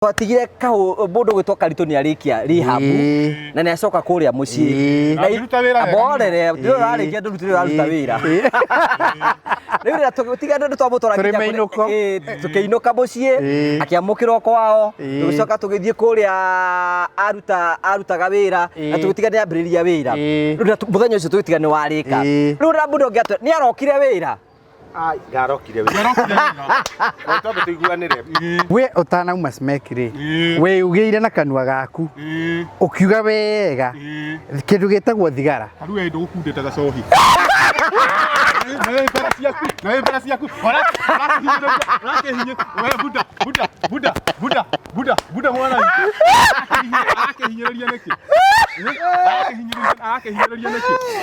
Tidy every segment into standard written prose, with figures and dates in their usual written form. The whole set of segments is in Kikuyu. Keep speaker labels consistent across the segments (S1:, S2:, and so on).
S1: Twatigire mũndũ gwĩtwo Karitũ nĩ arĩkia rehab na nĩ acoka kũrĩa mũciĩ.
S2: Na akĩruta wĩra wega mũno.
S1: Borere, ndũrĩ ũrarĩkia ndũrutire ũraruta wĩra. Rĩu rĩrĩa tũgĩtiga andũ twamũtwara
S3: Tũrĩ
S1: nginya
S3: mainũko.
S1: Tũkĩinũka mũciĩ, akĩamũkĩrwo kwao, tũgĩcoka tũgĩthiĩ kũrĩa arutaga wĩra na tũgĩtiga nĩ ambĩrĩria wĩra. Rĩu mũthenya ũcio tũgĩtiga nĩ warĩka. Rĩu rĩrĩa mũndũ ũngĩ nĩ arokire wĩra.
S4: Ai, ndarokire wĩra.
S2: Ndarokire wĩra.
S4: Reke twambe tũiguanĩre.
S3: We ũtanauma Smek rĩ, wĩugĩire na kanua gaku ũkiuga wega kĩndũ gĩtagwo thigara.
S2: Tarĩu we ndũgũkundĩte gacohi. Na wĩ mbere ciaku, na wĩ mbere ciaku. Ũrakĩhinyĩrĩria, ũrakĩhinyĩ- we buda, buda, buda, buda, buda, buda mwana witũ. Arakĩhinyĩrĩria nĩkĩ? Arakĩhinyĩrĩria nĩkĩ?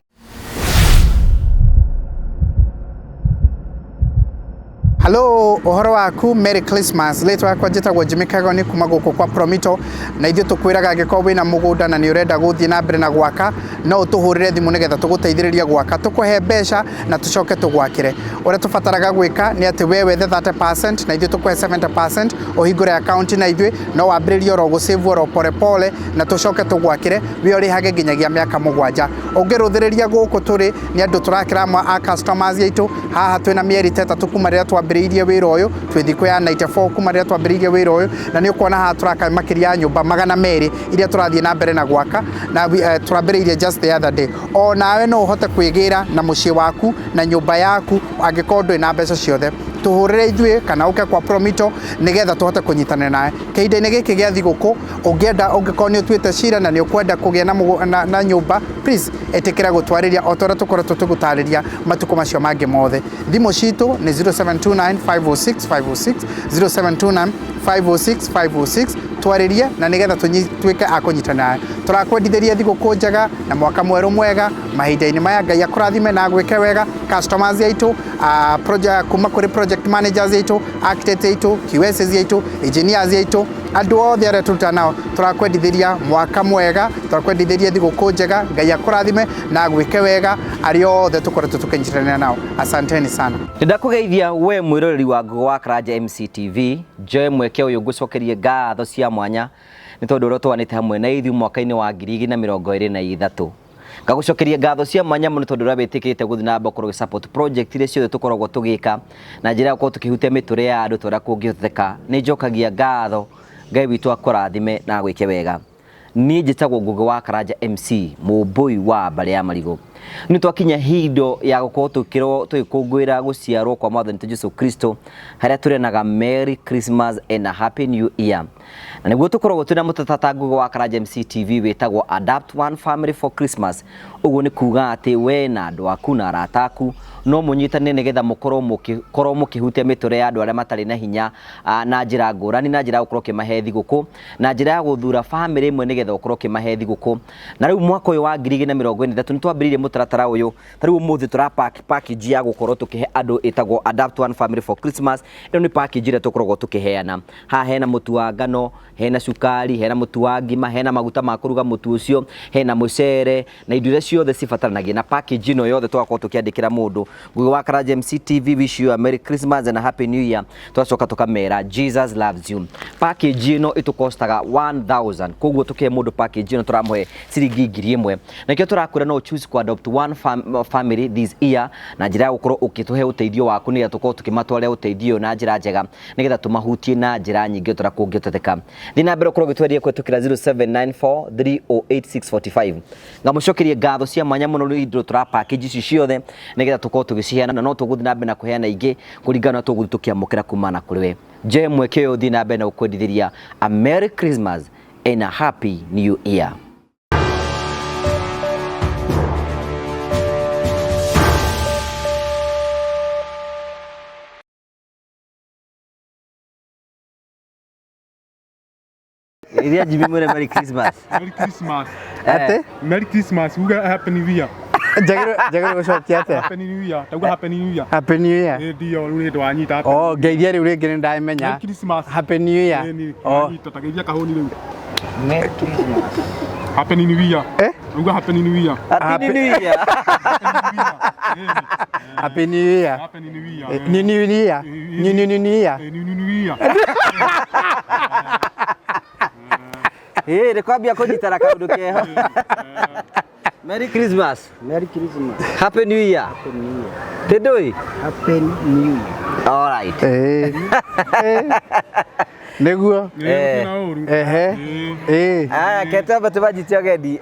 S3: Hello, ũhoro waku, Merry Christmas. Rĩtwa yakwa njĩtagwo Jimmy Kagoni kuma gũkũ kwa Promito, na ithuĩ tũkwĩraga angĩkorwo wĩna mũgũnda na nĩ ũrenda gũthiĩ na mbere na gwaka, no ũtũhũrĩre thimũ nĩgetha tũgũteithĩrĩrie gwaka, tũkũhe mbeca na tũcoke tũgwakĩre. Ũrĩa tũbataraga gwĩka nĩ atĩ we wethe 30% na ithuĩ tũkũhe 70%, ũhingũre account na ithuĩ, no wambĩrĩrie oro gũ save oro pole pole na tũcoke tũgwakĩre, we ũrĩhage nginyagia mĩaka 7. Ũngĩrũthĩrĩria gũkũ tũrĩ nĩ andũ tũrakĩra amwe a customers aitũ haha twĩna mĩeri ta 3 kuma rĩrĩa twambĩrĩirie wĩra ũyũ, twĩ thikũ ya 94 kuma rĩrĩa twambĩrĩirie wĩra ũyũ, na nĩ ũkuona haha tũraka makĩria ya nyũmba 200 iria tũrathiĩ na mbere na gwaka na tũrambĩrĩirie just the other day. O nawe no ũhote kwĩgĩra na mũciĩ waku na nyũmba yaku angĩkorwo ndũrĩ na mbeca ciothe. Tũhũrĩre ithuĩ kana ũke kwa Promito nĩgetha tũhote kũnyitanĩra nawe. Kĩhinda-inĩ gĩkĩ gĩa thigũkũ ũngĩenda, ũngĩkorwo nĩ ũtuĩte cira na nĩ ũkwenda kũgĩa na nyũmba, please ĩtĩkĩra gũtwarĩria o ta ũrĩa tũkoretwo tũgũtarĩria matukũ macio mangĩ mothe. Thimũ citũ nĩ 0729 506 506, 0729 506 506, twarĩrie na nĩgetha tuĩke a kũnyitanĩra nawe. Tũrakwendithĩria thigũkũ njega na mwaka mwerũ mwega. Mahinda-inĩ maya Ngai akũrathime na agwĩke wega. Customers aitũ, project, kuma kũrĩ project managers aitũ, architects aitũ, QSs aitũ, engineers aitũ, andũ othe arĩa tũrutaga nao, tũrakwendithĩria mwaka mwega, tũrakwendithĩria thigũkũ njega. Ngai akũrathime na agwĩke wega arĩa othe tũkoretwo tũkĩnyitanĩra nao. Asanteni sana.
S1: Nĩndakũgeithia we mwĩroreri wa Ngũgĩ wa Karanja MCTV, njoe mweke ũyũ ngũcokerie ngatho cia mwanya nĩ tondũ ũrĩa twanĩte hamwe na ithuĩ mwaka-inĩ wa 2023. Ngagũcokeria ngatho cia mwanya mũno tondũ ũrĩa wĩtĩkĩrĩte gũthiĩ na mbere gũkorwo ũgĩ support project iria ciothe tũkoragwo tũgĩka na njĩra ya gũkorwo tũkĩhutia mĩtũrĩre ya andũ ta ũrĩa kũngĩhoteka. Nĩ njokagia ngatho, Ngai witũ akũrathime na agwĩke wega. Niĩ njĩtagwo Ngũgĩ wa Karanja MC, mũmbũi wa mbarĩ ya Marigũ. Nĩ twakinya hindo ya gũkorwo tũgĩkũngũĩra gũciarwo kwa Mwathani witũ Jesu Kristo, harĩa tũrenaga Merry Christmas and a Happy New Year. Na nĩguo tũkoragwo twĩna mũtatata Ngũgĩ wa Karanja MC TV wĩtagwo Adapt One Family for Christmas. Ũguo nĩ kuga atĩ we na andũ aku na arata aku no mũnyitane nĩgetha mũkorwo mũgĩkorwo mũkĩhutia mĩtũrĩre ya andũ arĩa matarĩ na hinya na njĩra ngũrani, na njĩra ya gũkorwo ũkĩmahe thigũkũ, na njĩra ya gũthura bamĩrĩ ĩmwe nĩgetha ũkorwo ũkĩmahe thigũkũ. Na rĩu mwaka ũyũ wa 2023 nĩ twambĩrĩirie mũtaratara ũyũ. Ta rĩu ũmũthĩ tũra pack package ya gũkorwo tũkĩhe andũ ĩtagwo Adapt One Family for Christmas. Ĩno nĩ package ĩrĩa tũkoragwo tũkĩheana. Haha hena mũtu wa ngano, hena cukari, hena mũtu wa ngima, hena maguta ma kũruga mũtu ũcio, hena mũcere na indo iria ciothe cibataranagia. Na package ĩno yothe tũgakorwo tũkĩandĩkĩra mũndũ. Ngũgĩ wa Karanja MC TV wish you a Merry Christmas and a Happy New Year. Tũgacoka tũkamera Jesus loves you. Package ĩno ĩtũkostaga 1000. Koguo tũkĩhe mũndũ package ĩno tũramũhe ciringi 1000. Nakĩo tũrakwĩra no choose ku adopt one family this year na njĩra ya gũkorwo ũkĩtũhe ũteithio waku nĩgetha tũkorwo tũkĩmatwarĩra ũteithio ũyũ na njĩra njega nĩgetha tũmahutie na njĩra nyingĩ ũrĩa kũngĩhotekeka. Thiĩ na mbere ũkorwo ũgĩtweria kũhĩtũkĩra 0794 308 645. Ngamũcokeria ngatho cia mwanya mũno nĩ indo tũra package ici ciothe nĩgetha tũkorwo tũgĩciheana, na no tũgũthiĩ na mbere na kũheana ingĩ kũringana na tũgũthiĩ tũkĩamũkĩra kumana kũrĩ we. Njoe mweke ũyũ thiĩ na mbere na gũkwendithĩria a Merry Christmas and a Happy New Year. Iria Jimmy mwĩre Merry Christmas.
S2: Merry Christmas.
S3: Atĩ?
S2: Merry Christmas. Uga Happy New Year.
S3: Njagĩrĩirwo gũcokia atĩa?
S2: Happy New Year. Tauga Happy New Year.
S3: Happy New Year.
S2: Ĩ ndio rĩu nĩ ndwanyita. Happy
S3: Oh, ngeithia rĩu rĩngĩ nĩ ndamenya.
S2: Merry Christmas.
S3: Happy New Year.
S2: Ĩ ni
S3: Oh.
S2: wanyita ta geithia kahũni rĩu.
S1: Merry Christmas.
S2: Happy New Year.
S3: Eh?
S2: Uga Happy New Year.
S1: Happy New Year.
S3: Happy New Year.
S2: Happy New Year.
S3: New New Year. New New New Year.
S2: New New Year.
S1: Ĩĩ nĩ kwambia kũnyitana kaũndũ keho. Merry Christmas.
S5: Merry Christmas.
S1: Happy New Year.
S5: Happy New Year.
S1: Tindui.
S5: Happy New Year.
S1: All right.
S3: Ĩĩ. Ĩĩ. Nĩguo.
S2: Ĩĩ, na ũru.
S3: Ehe. Ĩĩ.
S1: Aya, ke twambe tũmanyitie ũgeni.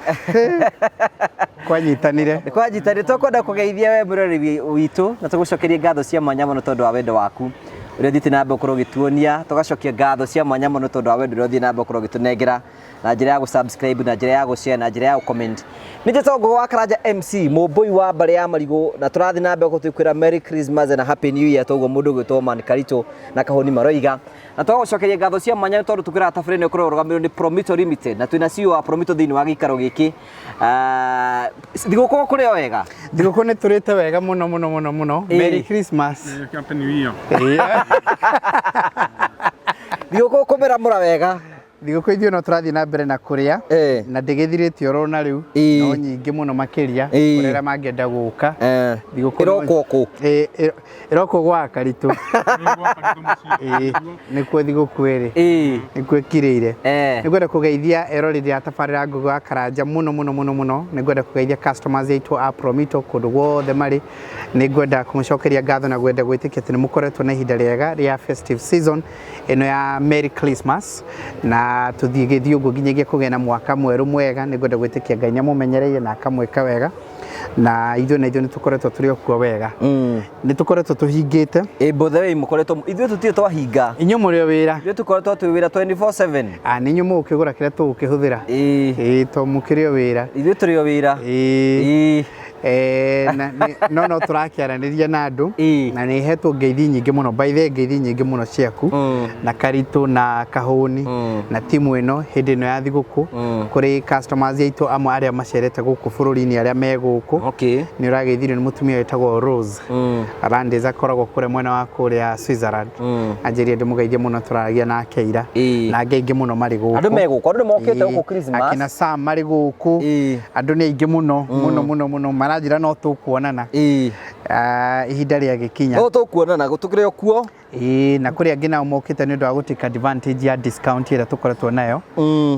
S3: Kwanyitanire.
S1: Nĩ kwanyitanire tũkwenda kũgeithia we mwĩroreri witũ na tũgũcokerie ngatho cia mwanya mũno tondũ wa wendo waku ũrĩa ũthiĩte na mbere gũkorwo ũgĩtuonia, tũgacokia ngatho cia mwanya mũno tondũ wa wendo ũrĩa ũthiĩ na mbere gũkorwo ũgĩtũnengera na njĩra ya gũ-subscribe, na njĩra ya gũ-share, na njĩra ya gũ-comment. Nĩ njĩtagwo Ngũgĩ wa Karanja MC, mũmbũi wa mbarĩ ya marigũ, na tũrathiĩ na mbere gũtũkwĩra Merry Christmas and a Happy New Year toguo mũndũ ũgwĩtwo Man Karitũ na Kahũni maroiga. Na twagũcokeria ngatho cia mwanya nĩ tondũ tũkwĩraga tabarĩra ĩno ĩkoragwo ĩrũgamĩrĩirwo nĩ Promito Limited, na twĩna CEO wa Promito thĩinĩ wa gĩikaro gĩkĩ. Ah, thigũkũ kũrĩ o wega?
S3: Thigũkũ nĩ tũrĩte wega mũno mũno mũno mũno.
S1: Ĩĩ.
S3: Merry Christmas.
S2: Happy New Year.
S3: Ĩĩ.
S1: Thigũkũ kũmĩramũra wega.
S3: Thigũkũ ithuĩ no tũrathiĩ na mbere na kũrĩa
S1: Ĩĩ.
S3: na ndĩgĩthirĩte oro na rĩu
S1: Ĩĩ.
S3: no nyingĩ mũno makĩria
S1: Ĩĩ.
S3: kũrĩ arĩa mangĩenda gũka.
S1: Eh.
S3: Thigũkũ no-
S1: Ĩrokwo kũ?
S3: Ĩĩ, ĩrokwo gwa Karitũ. Ĩĩ, nĩkuo thigũkũ ĩrĩ.
S1: Ĩĩ.
S3: Nĩkuo ĩkirĩire.
S1: Eh.
S3: Nĩngwenda kũgeithia eroreri a tabarĩra Ngũgĩ wa Karanja mũno mũno mũno mũno. Nĩngwenda kũgeithia customers aitũ a Promito kũndũ guothe marĩ. Nĩngwenda kũmũcokeria ngatho na gwenda gwĩtĩkia atĩ nĩmũkoretwo na ihinda rĩega rĩa festive season ĩno ya Merry Christmas, na tũthiĩ gĩthiĩ ũguo nginyagia kũgĩa na mwaka mwerũ mwega. Nĩngwenda gwĩtĩkia Ngai nĩamũmenyereire na akamwĩka wega, na ithuĩ na ithuĩ nĩtũkoretwo tũrĩ o kuo wega. Nĩtũkoretwo tũhingĩte.
S1: Ĩ by the way mũkoretwo ithuĩ tũtirĩ twahinga.
S3: Inyuĩ mũrĩ o wĩra.
S1: Ithuĩ tũkoretwo twĩ wĩra 24/7.
S3: Ah, nĩ inyuĩ mũgũkĩgũra kĩrĩa tũgũkĩhũthĩra.
S1: Ĩĩ.
S3: Ĩĩ, to mũkĩrĩ o wĩra.
S1: Ithuĩ tũrĩ o wĩra.
S3: Ĩĩ.
S1: Ĩĩ.
S3: Na, no no tũrakĩaranĩria na andũ
S1: Ĩĩ.
S3: na nĩ hetwo ngeithi nyingĩ mũno, by the way ngeithi nyingĩ mũno ciaku na Karitũ na Kahũni na timu ĩno hĩndĩ ĩno ya thigũkũ. Kũrĩ customers aitũ amwe arĩa macerete gũkũ bũrũri-inĩ arĩa me gũkũ.
S1: Okay.
S3: Nĩ ũrageithirio nĩ mũtumia wĩtagwo Rose Arandes, akoragwo kũrĩa mwena wa kũrĩa Switzerland. Anjĩrire ndĩmũgeithie mũno, tũraragia nake ira.
S1: Ĩĩ.
S3: Na angĩ aingĩ mũno marĩ gũkũ.
S1: Andũ me gũkũ, andũ nĩ mokĩte
S3: Ĩĩ.
S1: gũkũ Christmas.
S3: Akina Sam marĩ gũkũ.
S1: Ĩĩ.
S3: Andũ nĩ aingĩ mũno mũno mũno mũno maranjĩra no tũkuonana.
S1: Ĩĩ.
S3: Ah, ihinda rĩagĩkinya.
S1: No tũkuonana tũkĩrĩ o kuo.
S3: Ĩĩ, na kũrĩ angĩ nao mokĩte nĩ ũndũ wa gũtake advantage ya discount ĩrĩa tũkoretwo nayo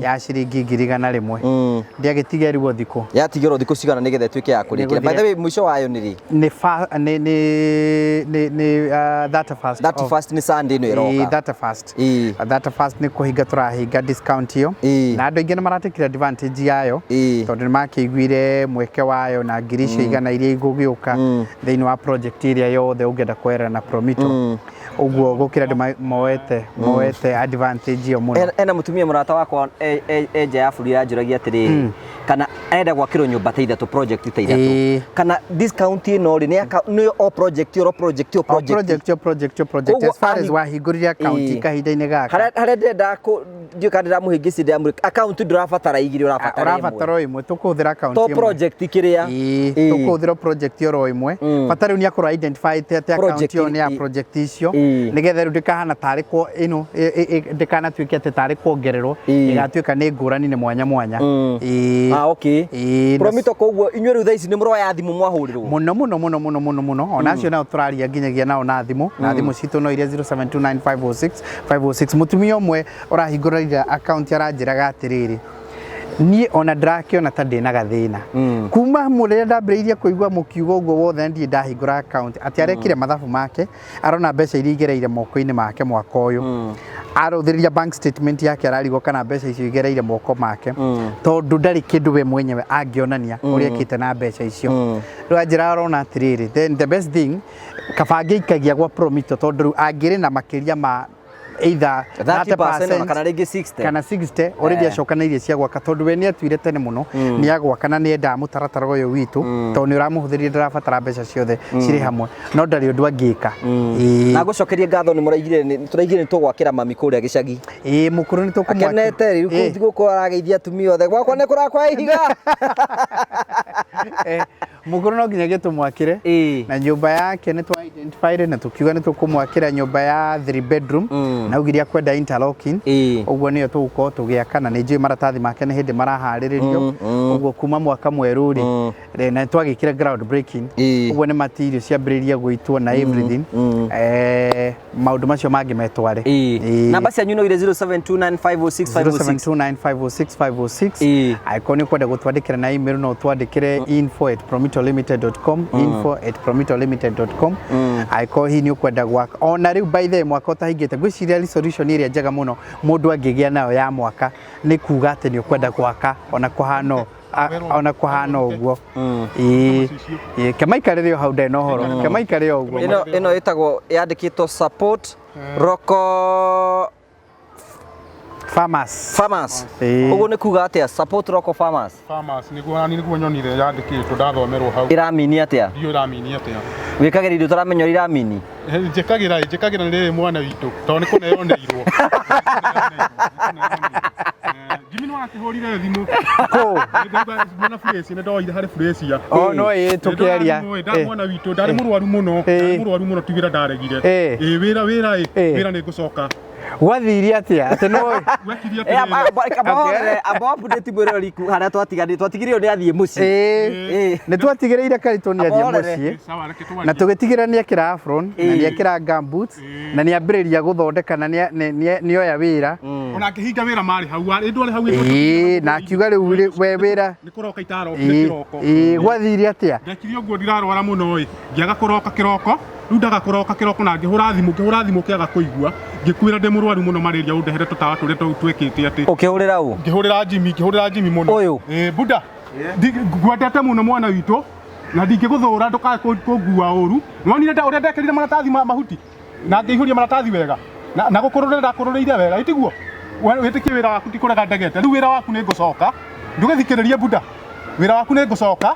S3: ya ciringi 100,000. Ndĩagĩtigerirwo thikũ.
S1: Yatigĩrwo thikũ cigana nĩgetha ĩtuĩke ya kũrĩkĩra? By the way, mũico wayo nĩ rĩ?
S3: Nĩ fa, nĩ nĩ nĩ nĩ 31st.
S1: 31st nĩ Sunday ĩno
S3: Ĩĩ,
S1: ĩroka.
S3: 31st.
S1: Ĩĩ.
S3: 31st nĩ kũhinga tũrahinga discount ĩyo.
S1: Ĩĩ.
S3: Na andũ aingĩ nĩ maratekire advantage yayo.
S1: Ĩĩ.
S3: Tondũ nĩ makĩiguire mweke wayo na ngiri icio igana iria igũgĩũka thĩinĩ wa project ĩrĩa yothe ũngĩenda kũerera na Promito. Ũguo gũkĩra andũ moete advantage ĩyo mũno.
S1: Ena mũtumia mũrata wakwa e nja ya bũrũri aranjũragia atĩrĩrĩ, kana arenda gwakĩrwo nyũmba ta ithatũ, project ta ithatũ,
S3: Ĩĩ.
S1: kana discount ĩno rĩ nĩ o project o project o
S3: O
S1: project?
S3: project o project o project
S1: Koguo
S3: as far as wahingũrire account
S1: Ĩĩ.
S3: kahinda-inĩ gaka.
S1: Harĩa ndĩrenda ndiũĩ kana ndĩramũhĩngĩcire, ndĩramwĩra account ndũrabatara igĩrĩ, ũrabatara ĩmwe.
S3: Ũrabatara o ĩmwe, tũkũhũthĩra account
S1: To
S3: ĩmwe.
S1: project kĩrĩa.
S3: Ĩĩ,
S1: Ĩĩ.
S3: tũkũhũthĩra project oro ĩmwe. Bata rĩu nĩ akorwo identify atĩ account
S1: Project
S3: ĩyo nĩ ya
S1: ĩ-
S3: project icio
S1: Ĩĩ.
S3: nĩgetha rĩu ndĩkahana tarĩ kwa ĩno ndĩkanatuĩke atĩ tarĩ kuongererwo,
S1: Ĩĩ.
S3: ĩgatuĩka nĩ ngũrani nĩ mwanya mwanya. Ĩĩ.
S1: Ah, okay.
S3: Ĩĩ, na
S1: Promito, koguo inyuĩ rĩu thaa ici nĩ mũroya thimũ mwahũrĩrwo?
S3: Mũno mũno mũno mũno mũno mũno. Ona acio nao tũraria nginyagia nao na thimũ, na thimũ citũ no iria 0729506506. Mũtumia ũmwe ũrahingũrĩra account aranjĩraga atĩrĩrĩ, niĩ ona ndĩrakĩona ta ndĩna gathĩna kuma rĩrĩa ndambĩrĩirie kũigua mũkiuga ũguo wothe, ndiĩ ndahingũra account. Atĩ arekire mathabu make, arona mbeca iria igereire moko-inĩ make mwaka ũyũ, arũthĩrĩria bank statement yake, ararigwo kana mbeca icio igereire moko make, tondũ ndarĩ kĩndũ we mwenyewe angĩonania ũrĩa ekĩte na mbeca icio. Rĩu anjĩra arona atĩrĩrĩ, then the best thing kaba angĩikagia gwa Promito, tondũ rĩu angĩrĩ na makĩria ma either
S1: 30% ona kana rĩngĩ 60.
S3: Kana 60 already acokanĩirie cia gwaka, tondũ we nĩ atuire tene mũno nĩ agwaka na nĩ endaga mũtaratara ũyũ witũ, tondũ nĩ ũramũhũthĩria, ndarabatara mbeca ciothe cirĩ hamwe, no ndarĩ ũndũ angĩka. Ĩĩ.
S1: Na ngũcokerie ngatho nĩ mũraigire tũraigire nĩ tũgwakĩra mami kũrĩa gĩcagi.
S3: Ĩĩ, mũkũrũ nĩ tũkũmwakĩra.
S1: Akenete rĩu
S3: Ĩĩ.
S1: kũu thigũkũ arageithia atumia othe gwakwa nĩ kũrakwa ihiga.
S3: Mũkũrũ no nginyagia tũmwakĩre. Na nyũmba yake nĩ twa identified na tũkiuga nĩ tũkũmwakĩra nyũmba ya 3 bedroom, na augire akwenda interlocking. Ũguo nĩyo tũgũkorwo tũgĩaka, na nĩ njũĩ maratathi make nĩ hĩndĩ maraharĩrĩrio. Ũguo kuma mwaka mwerũ rĩ, na twagĩkĩra ground breaking. Ũguo nĩ material ciambĩrĩria gũitwo na everything. Maũndũ macio mangĩ metware.
S1: Namba cianyu no ire 0729506506?
S3: 0729506506. Angĩkorwo nĩ ũkwenda gũtwandĩkĩra na email, no ũtwandĩkĩre info@promitolimited.com, info@promitolimited.com. Angĩkorwo hihi nĩ ũkwenda gwaka ona rĩu, by the way, mwaka ũtahingĩte, ngwĩciria resolution ĩrĩa njega mũno mũndũ angĩgĩa nayo ya mwaka nĩ kuga atĩ nĩ ũkwenda gwaka, ona kũhana ona kũhana ũguo. Ĩĩ, ĩĩ, kĩmaikarĩre o hau, ndarĩ na ũhoro, kĩmaikarĩre o ũguo.
S1: Ĩno ĩtagwo, yandĩkĩtwo "Support local
S3: farmers".
S1: Farmers. Ũguo nĩ kuga atĩa, "Support local farmers"?
S2: Farmers nĩguo nani, nĩguo nyonire yandĩkĩtwo, ndathomerwo hau.
S1: Ĩramini atĩa?
S2: Ndiũ ĩramini atĩa.
S1: Wĩkagĩra indo ũtaramenya ũrĩa iramini.
S2: Njĩkagĩra nĩ rĩrĩ, mwana witũ, tondũ nĩ kũneoneirwo. Jimmy nĩ wakĩhũrire thimũ.
S3: Kũ?
S2: Mwana Furacia, nĩ ndoire harĩ Furacia.
S3: O no ĩ tũkĩaria.
S2: Nda mwana witũ ndarĩ mũrwaru mũno, ndarĩ mũrwaru mũno, ti wĩra ndaregire. Ĩ wĩra ĩ wĩra nĩ ngũcoka.
S3: Gwathirie atĩa atĩ no
S2: Gwekire atĩrĩrĩ.
S1: Amba amba update mwĩroreri harĩa twatiganire, twatigire nĩ athiĩ mũciĩ.
S3: Nĩ twatigĩrĩire Karitũ nĩ athiĩ
S1: Amborere.
S3: mũciĩ.
S2: Sawa, reke twarie.
S3: Na tũgĩtigĩra nĩ ekĩra apron na nĩ ekĩra gumboots na nĩ ambĩrĩria gũthondeka na nĩ oya wĩra.
S2: Ona ngĩhinga wĩra marĩ hau, arĩ ndwarĩ hau.
S3: Ĩĩ, na akiuga rĩu we wĩra.
S2: Nĩ kũroka itarokire kĩroko.
S3: Ĩĩ, gwathirie atĩa?
S2: Ndekire ũguo, ndirarwara mũno ĩ, ngĩaga kũroka kĩroko. Rĩu ndaga kũroka kĩroko na ngĩhũra thimũ, ngĩhũra thimũ kĩaga kũigua, ngĩkwĩra ndĩ mũrwaru mũno malaria, ũndehere tũtawa tũrĩa twĩkĩte atĩ.
S1: Ũkĩhũrĩra ũ?
S2: Ngĩhũrĩra Jimmy, ngĩhũrĩra Jimmy mũno.
S1: Ũyũ?
S2: Ĩ buda, ngwendete mũno mwana witũ na ndingĩgũthũra, ndũkae kũngua ũru. Nĩwonire ũrĩa ndekĩrire maratathi ma mahuti na ngĩihũria maratathi wega na gũkũrũrĩra ndakũrũrĩire wega, ĩtiguo wĩtĩkie wĩra waku ti kũrega ndegete. Rĩu wĩra waku nĩ ngũcoka, ndũgĩthikĩrĩrie buda, wĩra waku nĩ ngũcoka,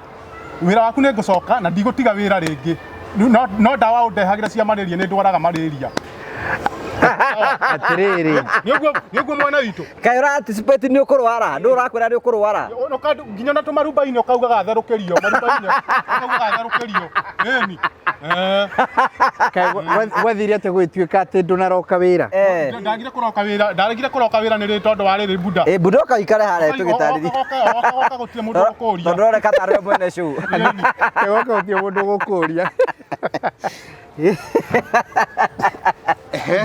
S2: wĩra waku nĩ ngũcoka na ndigũtiga wĩra rĩngĩ. Rĩu no ndawa ũndehagĩra cia malaria, nĩ ndwaraga malaria.
S3: Atĩrĩrĩ.
S2: Nĩguo mwana witũ.
S1: Kaĩ ũra anticipate nĩ ũkũrwara? Ndũ ũrakwĩra nĩ ũkũrwara?
S2: Nginya na tũmaruba-inĩ ũkaugaga therũkĩrio, maruba-inĩ ũkaugaga therũkĩrio, ĩni.
S3: Kaĩ gwathiire atĩa gũgĩtuĩka atĩ ndũnaroka wĩra?
S2: Ndagire kũroka wĩra, ndagire kũroka wĩra nĩ rĩ tondũ wa rĩrĩ, buda.
S1: Ĩ buda, ũka ũikare harĩa tũgĩtarĩria.
S2: Oka, gũtirĩ mũndũ ũgũkũria.
S1: Tondũ ũroneka tarĩ we mwene show.
S3: Kĩgoka gũtirĩ mũndũ ũgũkũria.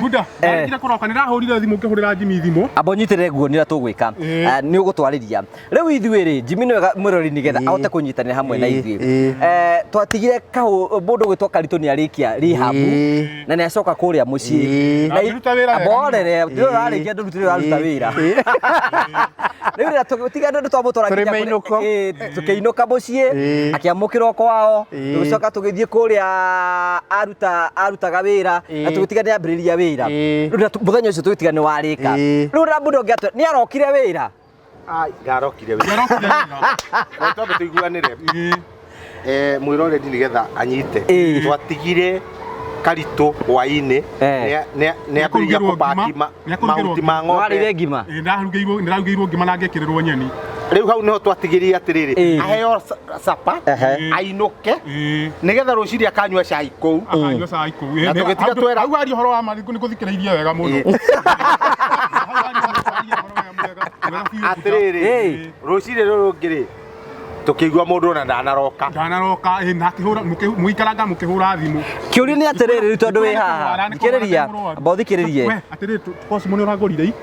S2: Buda, ndagire kũroka, nĩ ndahũrire thimũ, ngĩhũrĩra Jimmy thimũ.
S1: Amba ũnyitĩrĩre nguo nĩrĩa tũgwĩka. Nĩ ũgũtwarĩria rĩu ithuĩ rĩ, Jimmy nĩwe mwĩrori nĩgetha ahote kũnyitanĩra hamwe na ithuĩ. Twatigire kahũ mũndũ ũgwĩtwo Karitũ nĩ arĩkia rehab na nĩ acoka kũrĩa mũciĩ.
S2: Na akĩruta wĩra wega.
S1: Amba orere, ndĩrĩ ũrarĩkia, ndũrutire ũraruta wĩra rĩu rĩrĩa tũgĩtiga ndũ twamũtwara
S3: Tũrĩ
S1: nginya
S3: mainũko.
S1: Tũkĩinũka mũciĩ, akĩamũkĩrwo kwao, tũgĩcoka tũgĩthiĩ kũrĩa arutaga wĩra na tũgĩtiga nĩ ambĩrĩria wĩra. Rĩu na mũthenya ũcio tũgĩtiga nĩ warĩka. Rĩu na mũndũ ũngĩ atwĩra nĩ arokire wĩra.
S4: Ai, ndarokire wĩra.
S2: Ndarokire wĩra.
S4: Reke twambe tũiguanĩre. Mwĩroreri nĩgetha anyite. Twatigire Karitũ hwainĩ nĩ ambĩrĩria
S2: Nĩakũrugĩrwo
S4: kũbaki
S2: ngima. Nĩakũrugĩrwo
S4: mahuti ma
S1: Nĩ warĩire
S4: ng'ombe.
S1: ngima?
S2: Ĩĩ, ndarugĩirwo ngima na ngĩkĩrĩrwo nyeni.
S4: Rĩu hau nĩho twatigĩrire atĩrĩrĩ, aheo sapa, ainũke, nĩgetha rũcinĩ akanyua cai kũu.
S2: Akanyua cai kũu.
S4: Na tũgĩtiga twera
S2: Hau aria ũhoro wa ma, nĩ ngũthikĩrĩirie wega mũno. Hau aria ũhoro wega, wega biũ.
S4: Atĩrĩrĩ, rũcinĩ rũrũ rũngĩ rĩ, tũkĩigua mũndũ ona ndanaroka.
S2: Ndanaroka, ĩ, na akĩhũra mũikaranga mũkĩhũra thimũ.
S1: Kĩũria nĩ atĩrĩrĩ, rĩu tondũ wĩ haha,
S2: Nĩ kũrwara,
S1: thikĩrĩria,
S2: nĩ kũrwara.
S1: amba ũthikĩrĩrie.
S2: We, atĩrĩrĩ, tũkocimo nĩ ũragũrire i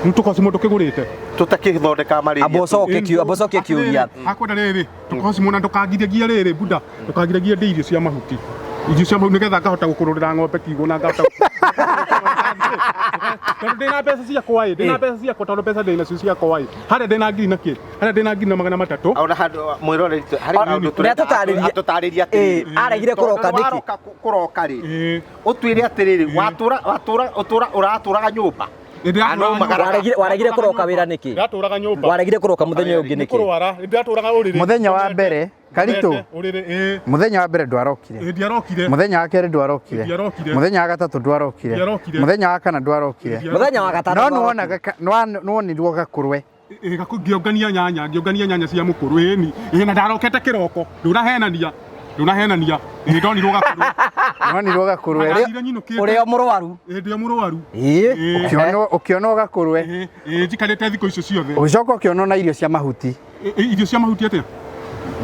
S2: rĩu tũkocimo ndũkĩgũrĩte?
S4: Tũtakĩthondeka
S1: Amba
S4: marĩria.
S1: ũcokie kĩũria.
S2: Akwenda rĩrĩ, tũkocimo na ndũkangiragie rĩrĩ, buda, ndũkangiragie ndĩ irio cia mahuti, irio cia mahuti, nĩgetha ngahota gũkũrũrĩra ng'ombe kiugũ na ngahota, tondũ ndĩna mbeca ciakwa ĩ, ndĩna mbeca ciakwa, tondũ mbeca ndĩ nacio ciakwa ĩ, harĩa ndĩna ngiri na kĩ, harĩa ndĩna 1,300,000.
S4: Ona handũ mwĩroreri harĩ kaũndũ
S1: Nĩ atũtarĩrie.
S4: atũtarĩrie atĩrĩrĩ.
S1: Aregire kũroka
S4: Tondũ
S1: nĩkĩ?
S4: waroka kũroka rĩ, ũtwĩre atĩrĩrĩ, watũra watũra ũtũra ũratũraga nyũmba.
S1: Waregire kũroka wĩra nĩkĩ?
S2: Ndatũraga nyũmba.
S1: Waregire kũroka mũthenya ũyũ ũngĩ
S2: Nĩ
S1: nĩkĩ?
S2: kũrwara ndatũraga ũrĩrĩ.
S3: Mũthenya wa mbere Karitũ,
S2: Ũrĩrĩ, ĩ.
S3: Mũthenya wa mbere ndwarokire.
S2: Ĩ, ndiarokire.
S3: Mũthenya wa kerĩ ndwarokire.
S2: Ndiarokire.
S3: Mũthenya wa gatatũ ndwarokire.
S2: Ndiarokire.
S3: Mũthenya wa kana ndwarokire.
S1: Mũthenya wa gatano
S3: No
S1: ndwarokire.
S3: nĩwonaga nĩwonirwo gakũrwe.
S2: Ngĩongania nyanya, ngĩongania nyanya cia mũkũrũ ĩni ĩ na ndarokete kĩroko, ndũnahenania ndũnahenania, ĩ ndonirwo gakũrũ.
S3: Nonirwo gakũrwe.
S2: Ndathire nyinũkĩte.
S1: Ũrĩa mũrwaru.
S2: Ĩ ndĩ mũrwaru.
S1: Ĩĩ.
S2: Ĩ.
S3: Ũkĩonwo ũkĩonwo gakũrwe.
S2: Ĩ, ĩ njikarĩte thikũ icio ciothe.
S3: Ũgĩcoka ũkĩonwo na irio cia mahuti.
S2: Ĩ, ĩ, irio cia mahuti atĩa?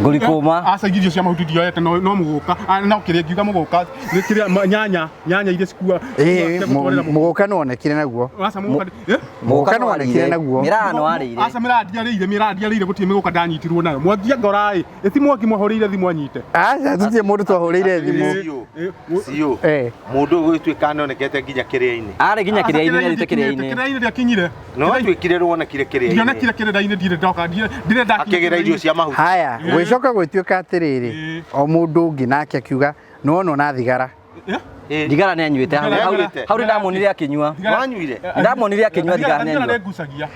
S1: Ngũri kũma.
S2: Aca irio cia mahuti ndioete, no no mũgũka. Ah, no kĩrĩa ngiuga mũgũka nĩ kĩrĩa nyanya nyanya iria cikua.
S3: Ĩĩ, mũgũka nĩwonekire naguo.
S2: Aca mũgũka eh?
S3: Mũgũka nĩwonekire naguo.
S1: Mĩraa nĩwarĩire.
S2: Aca mĩraa ndiarĩire, mĩraa ndiarĩire, gũtirĩ mĩgũka ndanyitirwo nayo. Mwangia ngora ĩ, ĩti mwangi mwahũrĩire thimũ anyite.
S3: Aca tũtirĩ mũndũ twahũrĩire thimũ.
S4: Ciũ.
S2: Ĩ,
S4: Ciũ.
S3: Eh.
S4: Mũndũ ũyũ gũgĩtuĩka nĩonekete nginya kĩrĩa-inĩ.
S1: Arĩ nginya
S2: Aca,
S1: kĩrĩa-inĩ, nĩarĩte
S2: kĩrĩa-inĩ
S1: kĩrĩa-inĩ.
S2: kĩrĩa-inĩ ndiakinyire.
S4: No atuĩkire rwonekire kĩrĩa-inĩ.
S2: Ndionekire kĩrĩa-inĩ, ndirĩ ndoka, ndirĩ ndakinya.
S4: Akĩgĩra irio cia mahuti.
S3: Haya,
S2: Ĩĩ.
S3: gwĩcoka gwĩtuĩka atĩrĩrĩ,
S2: Ĩĩ.
S3: o mũndũ ũngĩ nake akiuga nĩwonwo na thigara.
S2: Eh?
S4: Ĩ.
S1: Thigara nĩanyuĩte hau.
S4: Thigara
S1: Hau
S4: nĩanyuĩte.
S1: hau nĩndamuonire akĩnyua.
S2: Thigara-
S4: Wanyuire?
S1: Ndamuonire akĩnyua thigara
S2: Thigara
S1: nĩanyua.
S2: nĩngucagia.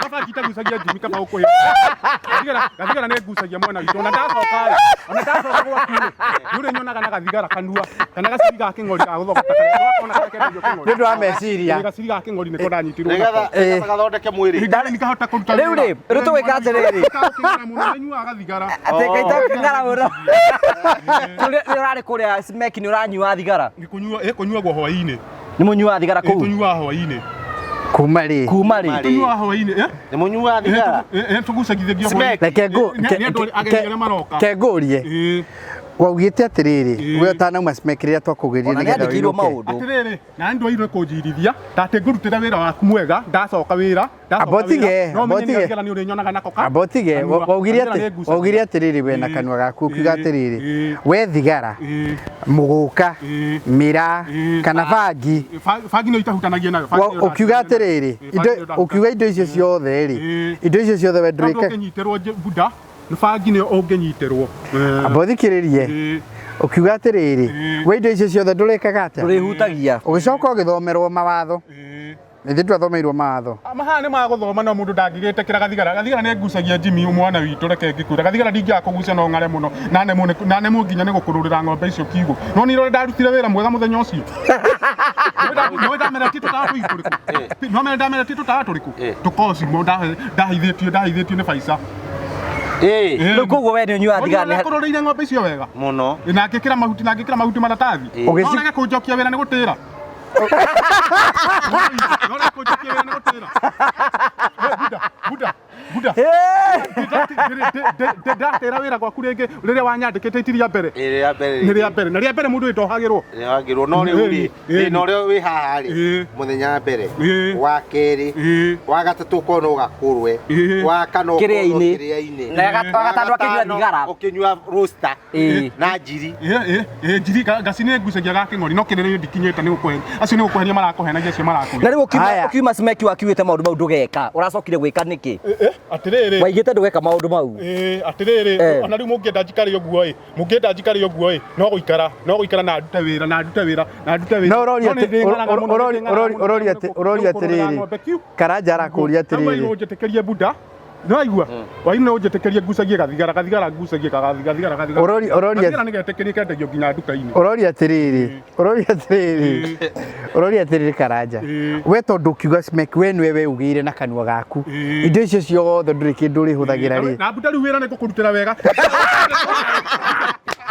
S2: Baba ngitagucagia Jimmy kaba ũkũhe. Gathigara gathigara nĩngucagia mwana witũ, ona ndacoka ĩ, ona ndacoka gwaku rĩ, nĩ ũrĩnyonaga na gathigara kanua kana gaciri ga kĩng'ori ga gũthogota karĩa wakona karĩa kendagio kĩng'ori.
S3: Nĩ ũndũ wa meciria.
S2: Ĩ, gaciri ga kĩng'ori nĩko ndanyitirwo
S4: Nĩgetha
S2: nako.
S4: nĩgetha gathondeke mwĩrĩ.
S2: Ndarĩ nikahota kũruta
S1: Rĩu rĩ, rĩu tũgwĩka atĩrĩrĩ.
S2: Kang'ara mũno, nĩnyuaga gathigara.
S1: Atĩ ngaita kĩng'ara mũno. Nĩ ũrarĩ kũrĩa Smack nĩ ũranyua thigara.
S2: Nĩ kũnyua, ĩ kũnyuagwo hwaĩ-inĩ.
S1: Nĩ mũnyuaga thigara
S2: Ĩ
S1: kũu.
S2: tũnyuaga hwaĩ-inĩ.
S3: Kuma rĩ?
S1: Kuma rĩ?
S2: Tũnyuaga hwaĩ-inĩ, eh?
S4: Nĩ mũnyuaga thigara?
S2: Ĩ tũgucagithia
S4: Smack.
S3: Reke ngũ
S2: Nĩ andũ ageni arĩa maroka.
S3: ke ngũrie.
S2: Ĩ.
S3: Waugĩte atĩrĩrĩ,
S2: Ĩĩ.
S3: we ũtanauma Smack rĩrĩa twakũgĩrire
S1: Ona
S3: nĩgetha
S1: nĩandĩkĩirwo
S3: ũinũke.
S1: maũndũ.
S2: Atĩrĩrĩ, na nĩ ndwairwo kũnjirithia ndatĩ ngũrutĩra wĩra waku mwega ndacoka wĩra ndacoka
S3: Amba ũtige,
S2: wĩra, no
S3: amba
S2: menye nĩ
S3: ũtige.
S2: gathigara nĩ ũrĩnyonaga nako ka
S3: Amba ũtige,
S2: kanua.
S3: waugire
S2: Gathigara
S3: atĩ
S2: nĩ ngucagia.
S3: waugire atĩrĩrĩ we na
S2: Ĩĩ.
S3: kanua gaku ũkiuga
S2: Ĩĩ.
S3: atĩrĩrĩ,
S2: Ĩĩ.
S3: we thigara,
S2: Ĩĩ.
S3: mũgũka,
S2: Ĩĩ.
S3: mĩraa
S2: Ĩĩ.
S3: kana bangi.
S2: Bangi nĩ itahutanagia nayo. Bangi nĩyo
S3: Ũkiuga
S2: ndahutanagia nayo.
S3: atĩrĩrĩ,
S2: Ĩĩ, bangi nĩyo ndahutanagia.
S3: ũkiuga indo icio ciothe rĩ,
S2: Ĩĩ.
S3: indo icio ciothe we
S2: Tondũ
S3: ndũrĩka.
S2: ũngĩnyitĩrwo buda nĩ bangi nĩyo ũngĩnyitĩrwo. Ĩĩ.
S3: Amba ũthikĩrĩrie.
S2: Ĩĩ.
S3: Ũkiuga atĩrĩrĩ,
S2: Ĩĩ.
S3: we indo icio ciothe ndũrĩkaga atĩa?
S1: Ndũrĩhutagia.
S3: Ũgĩcoka ũgĩthomerwo mawatho.
S2: Ĩĩ.
S3: Ithuĩ twathomeirwo mawatho.
S2: Mahaa nĩ magũthoma no mũndũ ndangĩgĩtĩkĩra gathigara. Gathigara nĩ ngucagia Jimmy mwana witũ, reke ngĩkwĩra. Gathigara ndingĩaga kũgucia no ng'are mũno. Na nemwo nĩ na nemwo nginya nĩ gũkũrũrĩra ng'ombe icio kiugũ. No nĩ ũrĩa ndarutire wĩra mwega mũthenya ũcio. Nĩũĩ ndameretie tũtawa tũikũrĩkũ? No mene ndameretie tũtawa tũrĩkũ? Tũkocimo ndaheithĩtio ndaheithĩtio nĩ Baisa.
S4: Ĩ.
S1: Rĩu koguo we nĩ ũnyuaga thigara nĩ
S2: Nĩkũrũrĩire ng'ombe icio wega.
S4: Mũno.
S2: Na ngĩkĩra mahuti na ngĩkĩra mahuti maratathi.
S4: Ĩ.
S2: No ũrege kũnjokia wĩra nĩ gũtĩra. No ũrege kũnjokia wĩra nĩ gũtĩra. Buda, buda, buda. Ndatĩra wĩra gwaku rĩngĩ rĩrĩa wanyandĩkĩte iti rĩa mbere.
S4: Ĩ rĩa mbere.
S2: Nĩ rĩa mbere. Na rĩa mbere mũndũ ĩtohagĩrwo.
S4: Nĩwagĩrwo no rĩu rĩ,
S2: Ĩ.
S4: thĩna ũrĩa wĩ haha rĩ,
S2: Ĩ.
S4: mũthenya wa mbere,
S2: Ĩ.
S4: wa kerĩ,
S2: Ĩ.
S4: wa gatatũ ũkonwo gakũrwe,
S2: Ĩ.
S4: wa kana ũkonwo
S1: Kĩrĩa-inĩ.
S4: kĩrĩa-inĩ,
S1: Na wa gatano akĩnyua
S4: gatano
S1: thigara.
S4: ũkĩnyua roaster
S1: Ĩ.
S4: na njiri.
S2: Ĩ, ĩ, njiri ngaci nĩ ngucagia ga kĩng'ori no kĩrĩa ndikinyĩte nĩ gũkũhenia. Acio nĩ gũkũhenia marakũhenagia acio
S1: Na
S2: marakũhenia.
S1: rĩu ũkiuma
S3: Haya.
S1: ũkiuma Smack wakiugĩte maũndũ mau ndũgeka. Ũracokire gwĩka nĩkĩ?
S2: Atĩrĩrĩ.
S1: Waigĩte ndũgeka maũndũ mau.
S2: Ĩĩ, atĩrĩrĩ,
S1: Eh.
S2: ona rĩu mũngĩenda njikare ũguo ĩ, mũngĩenda njikare ũguo ĩ, no gũikara, no gũikara na ndute wĩra, na ndute wĩra, na ndute wĩra.
S3: No ũroria
S2: No nĩ
S3: atĩ-
S2: ndĩng'araga mũno, nĩ ndĩng'araga mũno,
S3: ũroria atĩ- ũroria
S2: nĩ gũkũrũrĩra
S3: atĩrĩrĩ,
S2: ng'ombe kiu.
S3: Karanja arakũria
S2: Hau wairwo
S3: atĩrĩrĩ,
S2: ũnjĩtĩkĩrie buda. Nĩwaigua? Wairwo nĩ ũnjĩtĩkĩrie ngucagie gathigara, gathigara ngucagie gathigara, gathigara.
S3: Ũroria-
S2: Gathigara nĩgetĩkĩrie kendagio nginya nduka-inĩ.
S3: ũroria atĩrĩrĩ, ũroria atĩrĩrĩ, ũroria atĩrĩrĩ Karanja,
S2: Ĩĩ.
S3: we tondũ ũkiuga Smack we nĩwe weugĩire na kanua gaku,
S2: Ĩĩ.
S3: indo icio ciothe ndũrĩ kĩndũ ũrĩhũthagĩra rĩ.
S2: Na buda rĩu wĩra nĩ ngũkũrutĩra wega.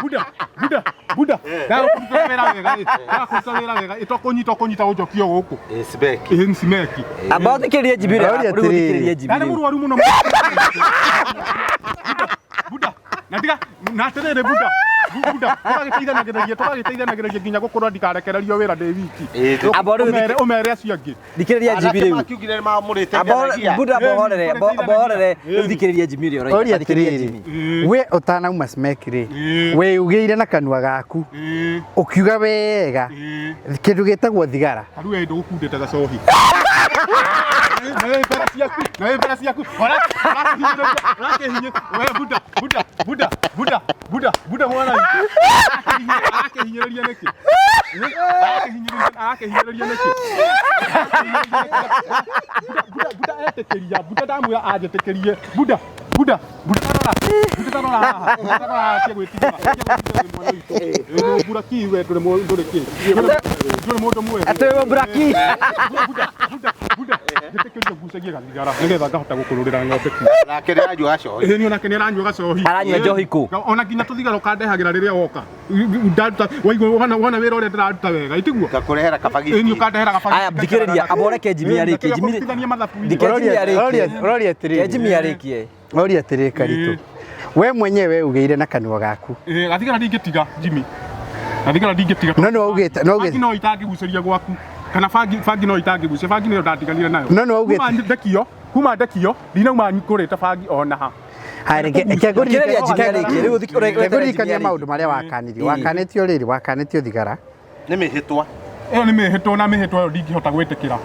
S2: Buda, buda, buda. Ndagũkũrutĩra wĩra wega ĩ. Ndagũkũrutĩra wĩra wega ĩ, to kũnyita ũkũnyita ũnjokie gũkũ.
S4: Ĩ, Smack.
S2: Ĩ, Simeki.
S1: Amba ũthikĩrĩrie Jimmy rĩu,
S3: Ũroria
S1: rĩu ũthikĩrĩrie
S3: atĩrĩrĩ.
S1: Jimmy
S2: Ndarĩ
S1: rĩu.
S2: mũrwaru mũno. Buda, buda. Na tiga na atĩrĩrĩ buda. Buda, tũgagĩteithanagĩrĩria, tũgagĩteithanagĩrĩria nginya gũkũrwo ndikarekererio wĩra ndĩ wiki.
S4: Ĩ, tũ-
S1: Amba rĩu
S2: Ũmere ũmere acio angĩ.
S1: thikĩrĩria
S4: Anake
S1: Jimmy rĩu.
S4: makiugire nĩmamũrĩte
S1: Amba
S4: ngenagia.
S1: buda
S2: Ĩ,
S1: bohorere, bohorere, rĩu thikĩrĩria Jimmy rĩu.
S3: Ũroria
S1: Thikĩrĩria
S3: atĩrĩrĩ,
S1: Jimmy.
S3: we ũtanauma Smack rĩ,
S2: Ĩĩ.
S3: weugĩire na kanua gaku,
S2: Ĩĩ,
S3: ũkiuga wega
S2: ĩĩ.
S3: kĩndũ gĩtagwo thigara.
S2: Tarĩu we ndũgũkundĩte gacohi. Na wĩ mbere ciaku, na wĩ mbere ciaku. Ũrakĩhinyĩrĩria, ũrakĩhinyĩ- we buda, buda, buda, buda, buda, buda mwana witũ. Arakĩhinyĩrĩria nĩkĩ? Arakĩhinyĩrĩria, arakĩhinyĩrĩria nĩkĩ? Buda, buda, buda etĩkĩria, buda ndamwĩra anjĩtĩkĩrie. Buda. Buda, buda tarora. Buda tarora haha. Buda tarora haha tia gwĩtigĩra. Tia gwĩtigĩra wĩ mwana witũ. Wĩ mũburaki we ndũrĩ ndũrĩ kĩ. Ndũrĩ mũndũ mwega.
S1: Atĩ wĩ mũburaki.
S2: Buda, buda, buda. Njĩtĩkĩrio ngucagie gathigara nĩgetha ngahota gũkũrũrĩra ng'ombe kuo.
S4: Nake nĩ aranyua gacohi.
S2: Ĩĩ, niĩ onake nĩ aranyua gacohi.
S1: Aranyua njohi kũ?
S2: Ona nginya tũthigara ũkandehagĩra rĩrĩa woka. Ndaruta waigua wona wĩra ũrĩa ndĩraruta wega, itiguo?
S4: Ngakũrehera kabagiti.
S2: Ĩĩ, niĩ ũkandehera kabagiti.
S1: Aya, thikĩrĩria, amba ũreke Jimmy arĩkie. Jimmy
S2: Kũrutithania mathabu-inĩ.
S1: Thike Jimmy arĩkie.
S3: Ũroria
S1: Ke
S3: atĩrĩrĩ.
S1: Jimmy arĩkie.
S3: Ũroria atĩrĩrĩ Karitũ. We mwenyewe ugĩire na kanua gaku.
S2: Ĩĩ, gathigara ndingĩtiga Jimmy. Gathigara ndingĩtiga.
S3: No nĩ waugĩte, no
S2: Bangi
S3: waugĩte.
S2: no itangĩgucĩria gwaku kana bangi bangi no itangĩgucia bangi nĩyo ndatiganire nayo.
S3: No nĩ waugĩte.
S2: Kuma ndekio, kuma ndekio ndinauma ngũrĩte bangi ona ha.
S3: Haya, reke
S1: Thikĩrĩria Jimmy arĩkie. Rĩu ũretere Jimmy
S3: ngũririkania
S1: arĩkie.
S3: maũndũ marĩa wakanirio. Wakanĩtio rĩrĩ, wakanĩtio thigara.
S4: Nĩ mĩhĩtwa.
S2: Ĩyo nĩ mĩhĩtwa na mĩhĩtwa ĩyo ndingĩhota gwĩtĩkĩra.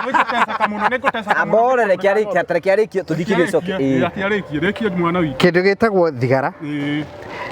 S2: Nĩngũteceka mũno, nĩngũteceka mũno.
S1: Amba ũreke arĩkie, tareke arĩkie tũthikĩrĩrie coke.
S2: Ĩĩ, reke arĩkie, rĩkie mwana witũ.
S3: Kĩndũ gĩtagwo thigara,
S2: Ĩĩ,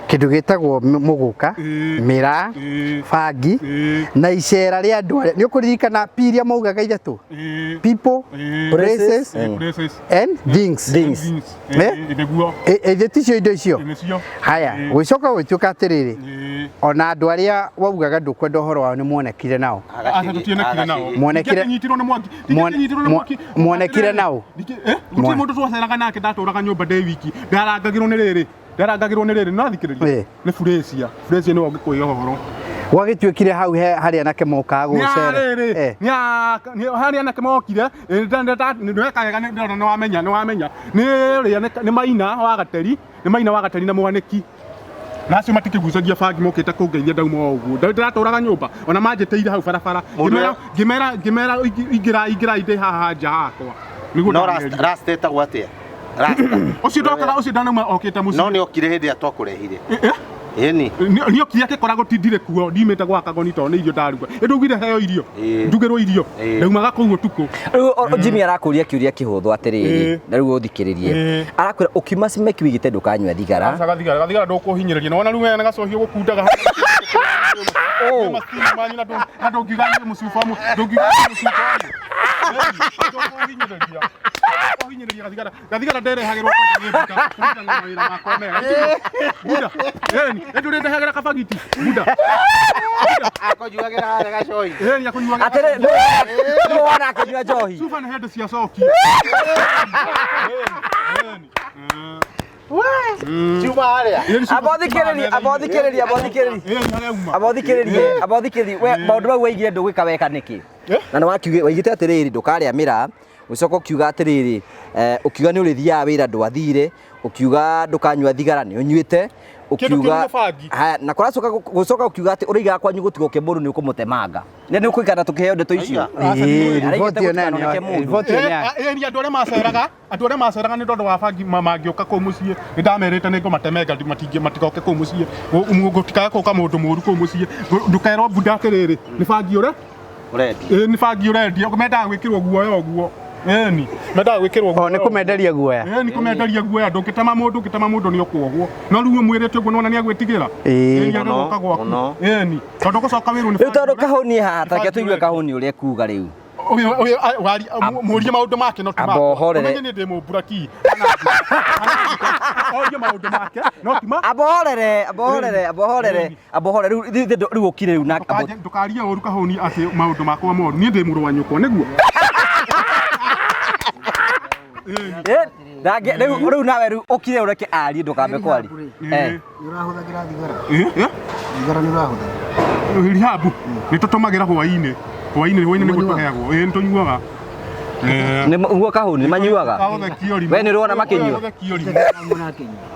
S3: kĩndũ gĩtagwo mũgũka,
S2: Ĩĩ.
S3: mĩraa,
S2: Ĩĩ.
S3: bangi
S2: Ĩĩ.
S3: na icera rĩa andũ arĩa nĩ ũkũririkana P iria maugaga ithatũ
S2: ĩĩ,
S3: people,
S2: Ĩĩ.
S3: places
S2: places,
S3: and things.
S1: Things.
S2: things.
S3: Eh?
S2: Ĩĩ, nĩguo.
S3: Ĩ ithe ticio indo icio?
S2: Nĩcio.
S3: Haya,
S2: Ĩĩ.
S3: gũgĩcoka gũgĩtuĩka atĩrĩrĩ,
S2: Ĩĩ.
S3: ona andũ arĩa waugaga ndũkwenda ũhoro wao nĩ muonekire nao.
S2: Aca tũtionekire nao.
S3: Mwonekire-
S2: Ndingĩakĩnyitirwo nĩ mwaki. Ndingĩakĩnyitirwo nĩ mwaki.
S3: Mwonekire nao?
S2: Gũtirĩ mũndũ twaceraga nake ndatũraga nyũmba ndĩ wiki. Ndarangagĩrwo nĩ rĩrĩ. Ndarangagĩrwo nĩ rĩrĩ. Nĩwathikĩrĩria?
S3: Ĩĩ.
S2: Nĩ Furacia. Furacia nĩwe ũngĩkũhe ũhoro.
S3: Gwagĩtuĩkire hau he harĩa anake mokaga
S2: Nĩ
S3: gũcera.
S2: rĩrĩ.
S3: Eh.
S2: Nĩ harĩa anake mokire. Nĩweka wega nĩ nĩwamenya nĩwamenya. Nĩ ũrĩa nĩ Maina wa Gateri. Nĩ Maina wa Gateri na Mwanĩki. Na acio matikĩgucagia bangi mokĩte kũngeithia ndauma o ũguo. Ndĩratũraga nyũmba ona manjĩtĩire hau barabara.
S4: Mũndũ
S2: Ngĩmera ngĩmera ingĩra ingĩra ndĩ haha nja hakwa. Nĩguo
S4: No
S2: ndamerire.
S4: rasta ĩtagwo atĩa? Rasta.
S2: Ũcio ndokaga ũcio ndanauma okĩte mũciĩ.
S4: No nĩ okire hĩndĩ ĩrĩa twakũrehire. Ĩni.
S2: Nĩ okire akĩkora ndirĩ kuo ndimĩte gwa kagoni tondũ nĩ irio ndaruga. Ĩ ndugire heo irio.
S4: Ĩĩ.
S2: Ndugĩrwo irio.
S4: Ĩĩ.
S2: Ndaumaga kũu ũtukũ.
S1: Rĩu Jimmy arakũria kĩũria kĩhũthũ atĩrĩrĩ,
S2: Ĩĩ.
S1: na rĩu ũthikĩrĩrie.
S2: Ĩĩ.
S1: Arakwĩra ũkiuma Cimeki wigĩte ndũkanyua thigara.
S2: Aca gathigara gathigara ndũkũhinyĩrĩria. Nĩwona rĩu wena gacohi ũgũkundaga. Masitini manyu na ndũngiuga niĩ mũcuba ndũngiuga niĩ mũcuba ũyũ. Ndũkũhinyĩrĩria. Ndũkũhinyĩrĩria gathigara. Gathigara nderehagĩrwo kwanja nĩ Buda kũringana na mawĩra makwa mega. Buda. Ĩni, ĩ ndũrĩndehagĩra kabagiti. Buda.
S4: Akũnyuagĩra harĩa gacohi.
S2: Ĩni akũnyuagĩra.
S1: Atĩrĩ, nĩ wona akĩnyua njohi.
S2: Cuba nĩ hĩndĩ cia coki.
S4: Ciuma harĩa.
S1: Amba ũthikĩrĩrie, amba ũthikĩrĩrie, amba ũthikĩrĩrie.
S2: Ĩni harĩa uma.
S1: Amba ũthikĩrĩrie, amba ũthikĩrĩrie. We maũndũ mau waigire ndũgwĩka weka nĩkĩ? Na nĩ wakiuge waigĩte atĩrĩrĩ ndũkarĩa mĩraa, ũcoka ũkiuga atĩrĩrĩ, ũkiuga nĩ ũrĩthiaga wĩra ndwathire, ũkiuga ndũkanyua thigara nĩ ũnyuĩte,
S2: Kĩndũ
S1: ũkiuga
S2: kĩu nĩ bangi.
S1: Haya, na kũracoka gũcoka ũkiuga atĩ ũrĩigaga kwanyu gũtigoke mũndũ nĩ ũkũmũtemanga. Nĩ nĩ ũkũikara tũkĩheo ndeto icio.
S3: Ĩĩ,
S1: Araigĩte
S3: riboti ĩyo nayo
S1: gũtikanoneke
S3: nĩ-
S1: mũndũ.
S3: riboti ĩyo nĩ ya-
S2: Ĩni andũ arĩa maceraga andũ arĩa maceraga nĩ tondũ wa bangi mangĩũka kũu mũciĩ nĩ ndamerĩte nĩ ngũmatemenga matigoke kũu mũciĩ gũtikae gũka mũndũ mũru kũu mũciĩ ndũkerwo Buda atĩrĩrĩ nĩ bangi ũrĩa
S4: Ũrendia.
S2: ĩĩ nĩ bangi ũrendia mendaga gwĩkĩrwo guoya ũguo ĩni mendaga gwĩkĩrwo
S3: O nĩ kũmenderia guoya.
S2: Ĩni kũmenderia guoya ndũngĩtema mũndũ ũngĩtema mũndũ nĩ ũkuohwo no rĩu ũmwĩrĩte ũguo nĩwona nĩ agwĩtigĩra
S3: Ĩĩ.
S2: Ĩni agĩgũka gwaku
S4: Mũno.
S2: ĩni tondũ gũcoka wĩrwo nĩ
S1: Rĩu tondũ
S2: bangi ũre-
S1: kahũni haha, tareke
S2: bangi
S1: tũigue
S2: ũrendia.
S1: kahũni ũrĩa ekuga rĩu.
S2: Mũrie maũndũ make no ti
S1: Amba
S2: makwa.
S1: ũhorere.
S2: Ũmenye niĩ ndĩ mũmburaki orie maũndũ make no ti ma
S1: Amba ũhorere, amba ũhorere, amba ũhorere, amba ũhorere. Rĩu rĩu ũkire rĩu na amba
S2: Ndũkarie ũru kahũni atĩ maũndũ makwa moru niĩ ndĩ mũrũ wa nyũkwa nĩguo
S1: Eh, ndange rĩu rĩu nawe rĩu ũkire ũreke arie ndũkambe kwaria. Eh.
S5: Nĩ ũrahũthagĩra thigara?
S2: Eh, eh?
S5: Thigara nĩ ũrahũthagĩra?
S2: Rihabu nĩ tũtũmagĩra hwainĩ hwainĩ hwainĩ nĩguo tũheagwo ĩĩ nĩ tũnyuaga
S1: Nĩ ũguo kahũni nĩ manyuaga. We nĩ ũrona makĩnyua?
S5: Mũrakĩnyua?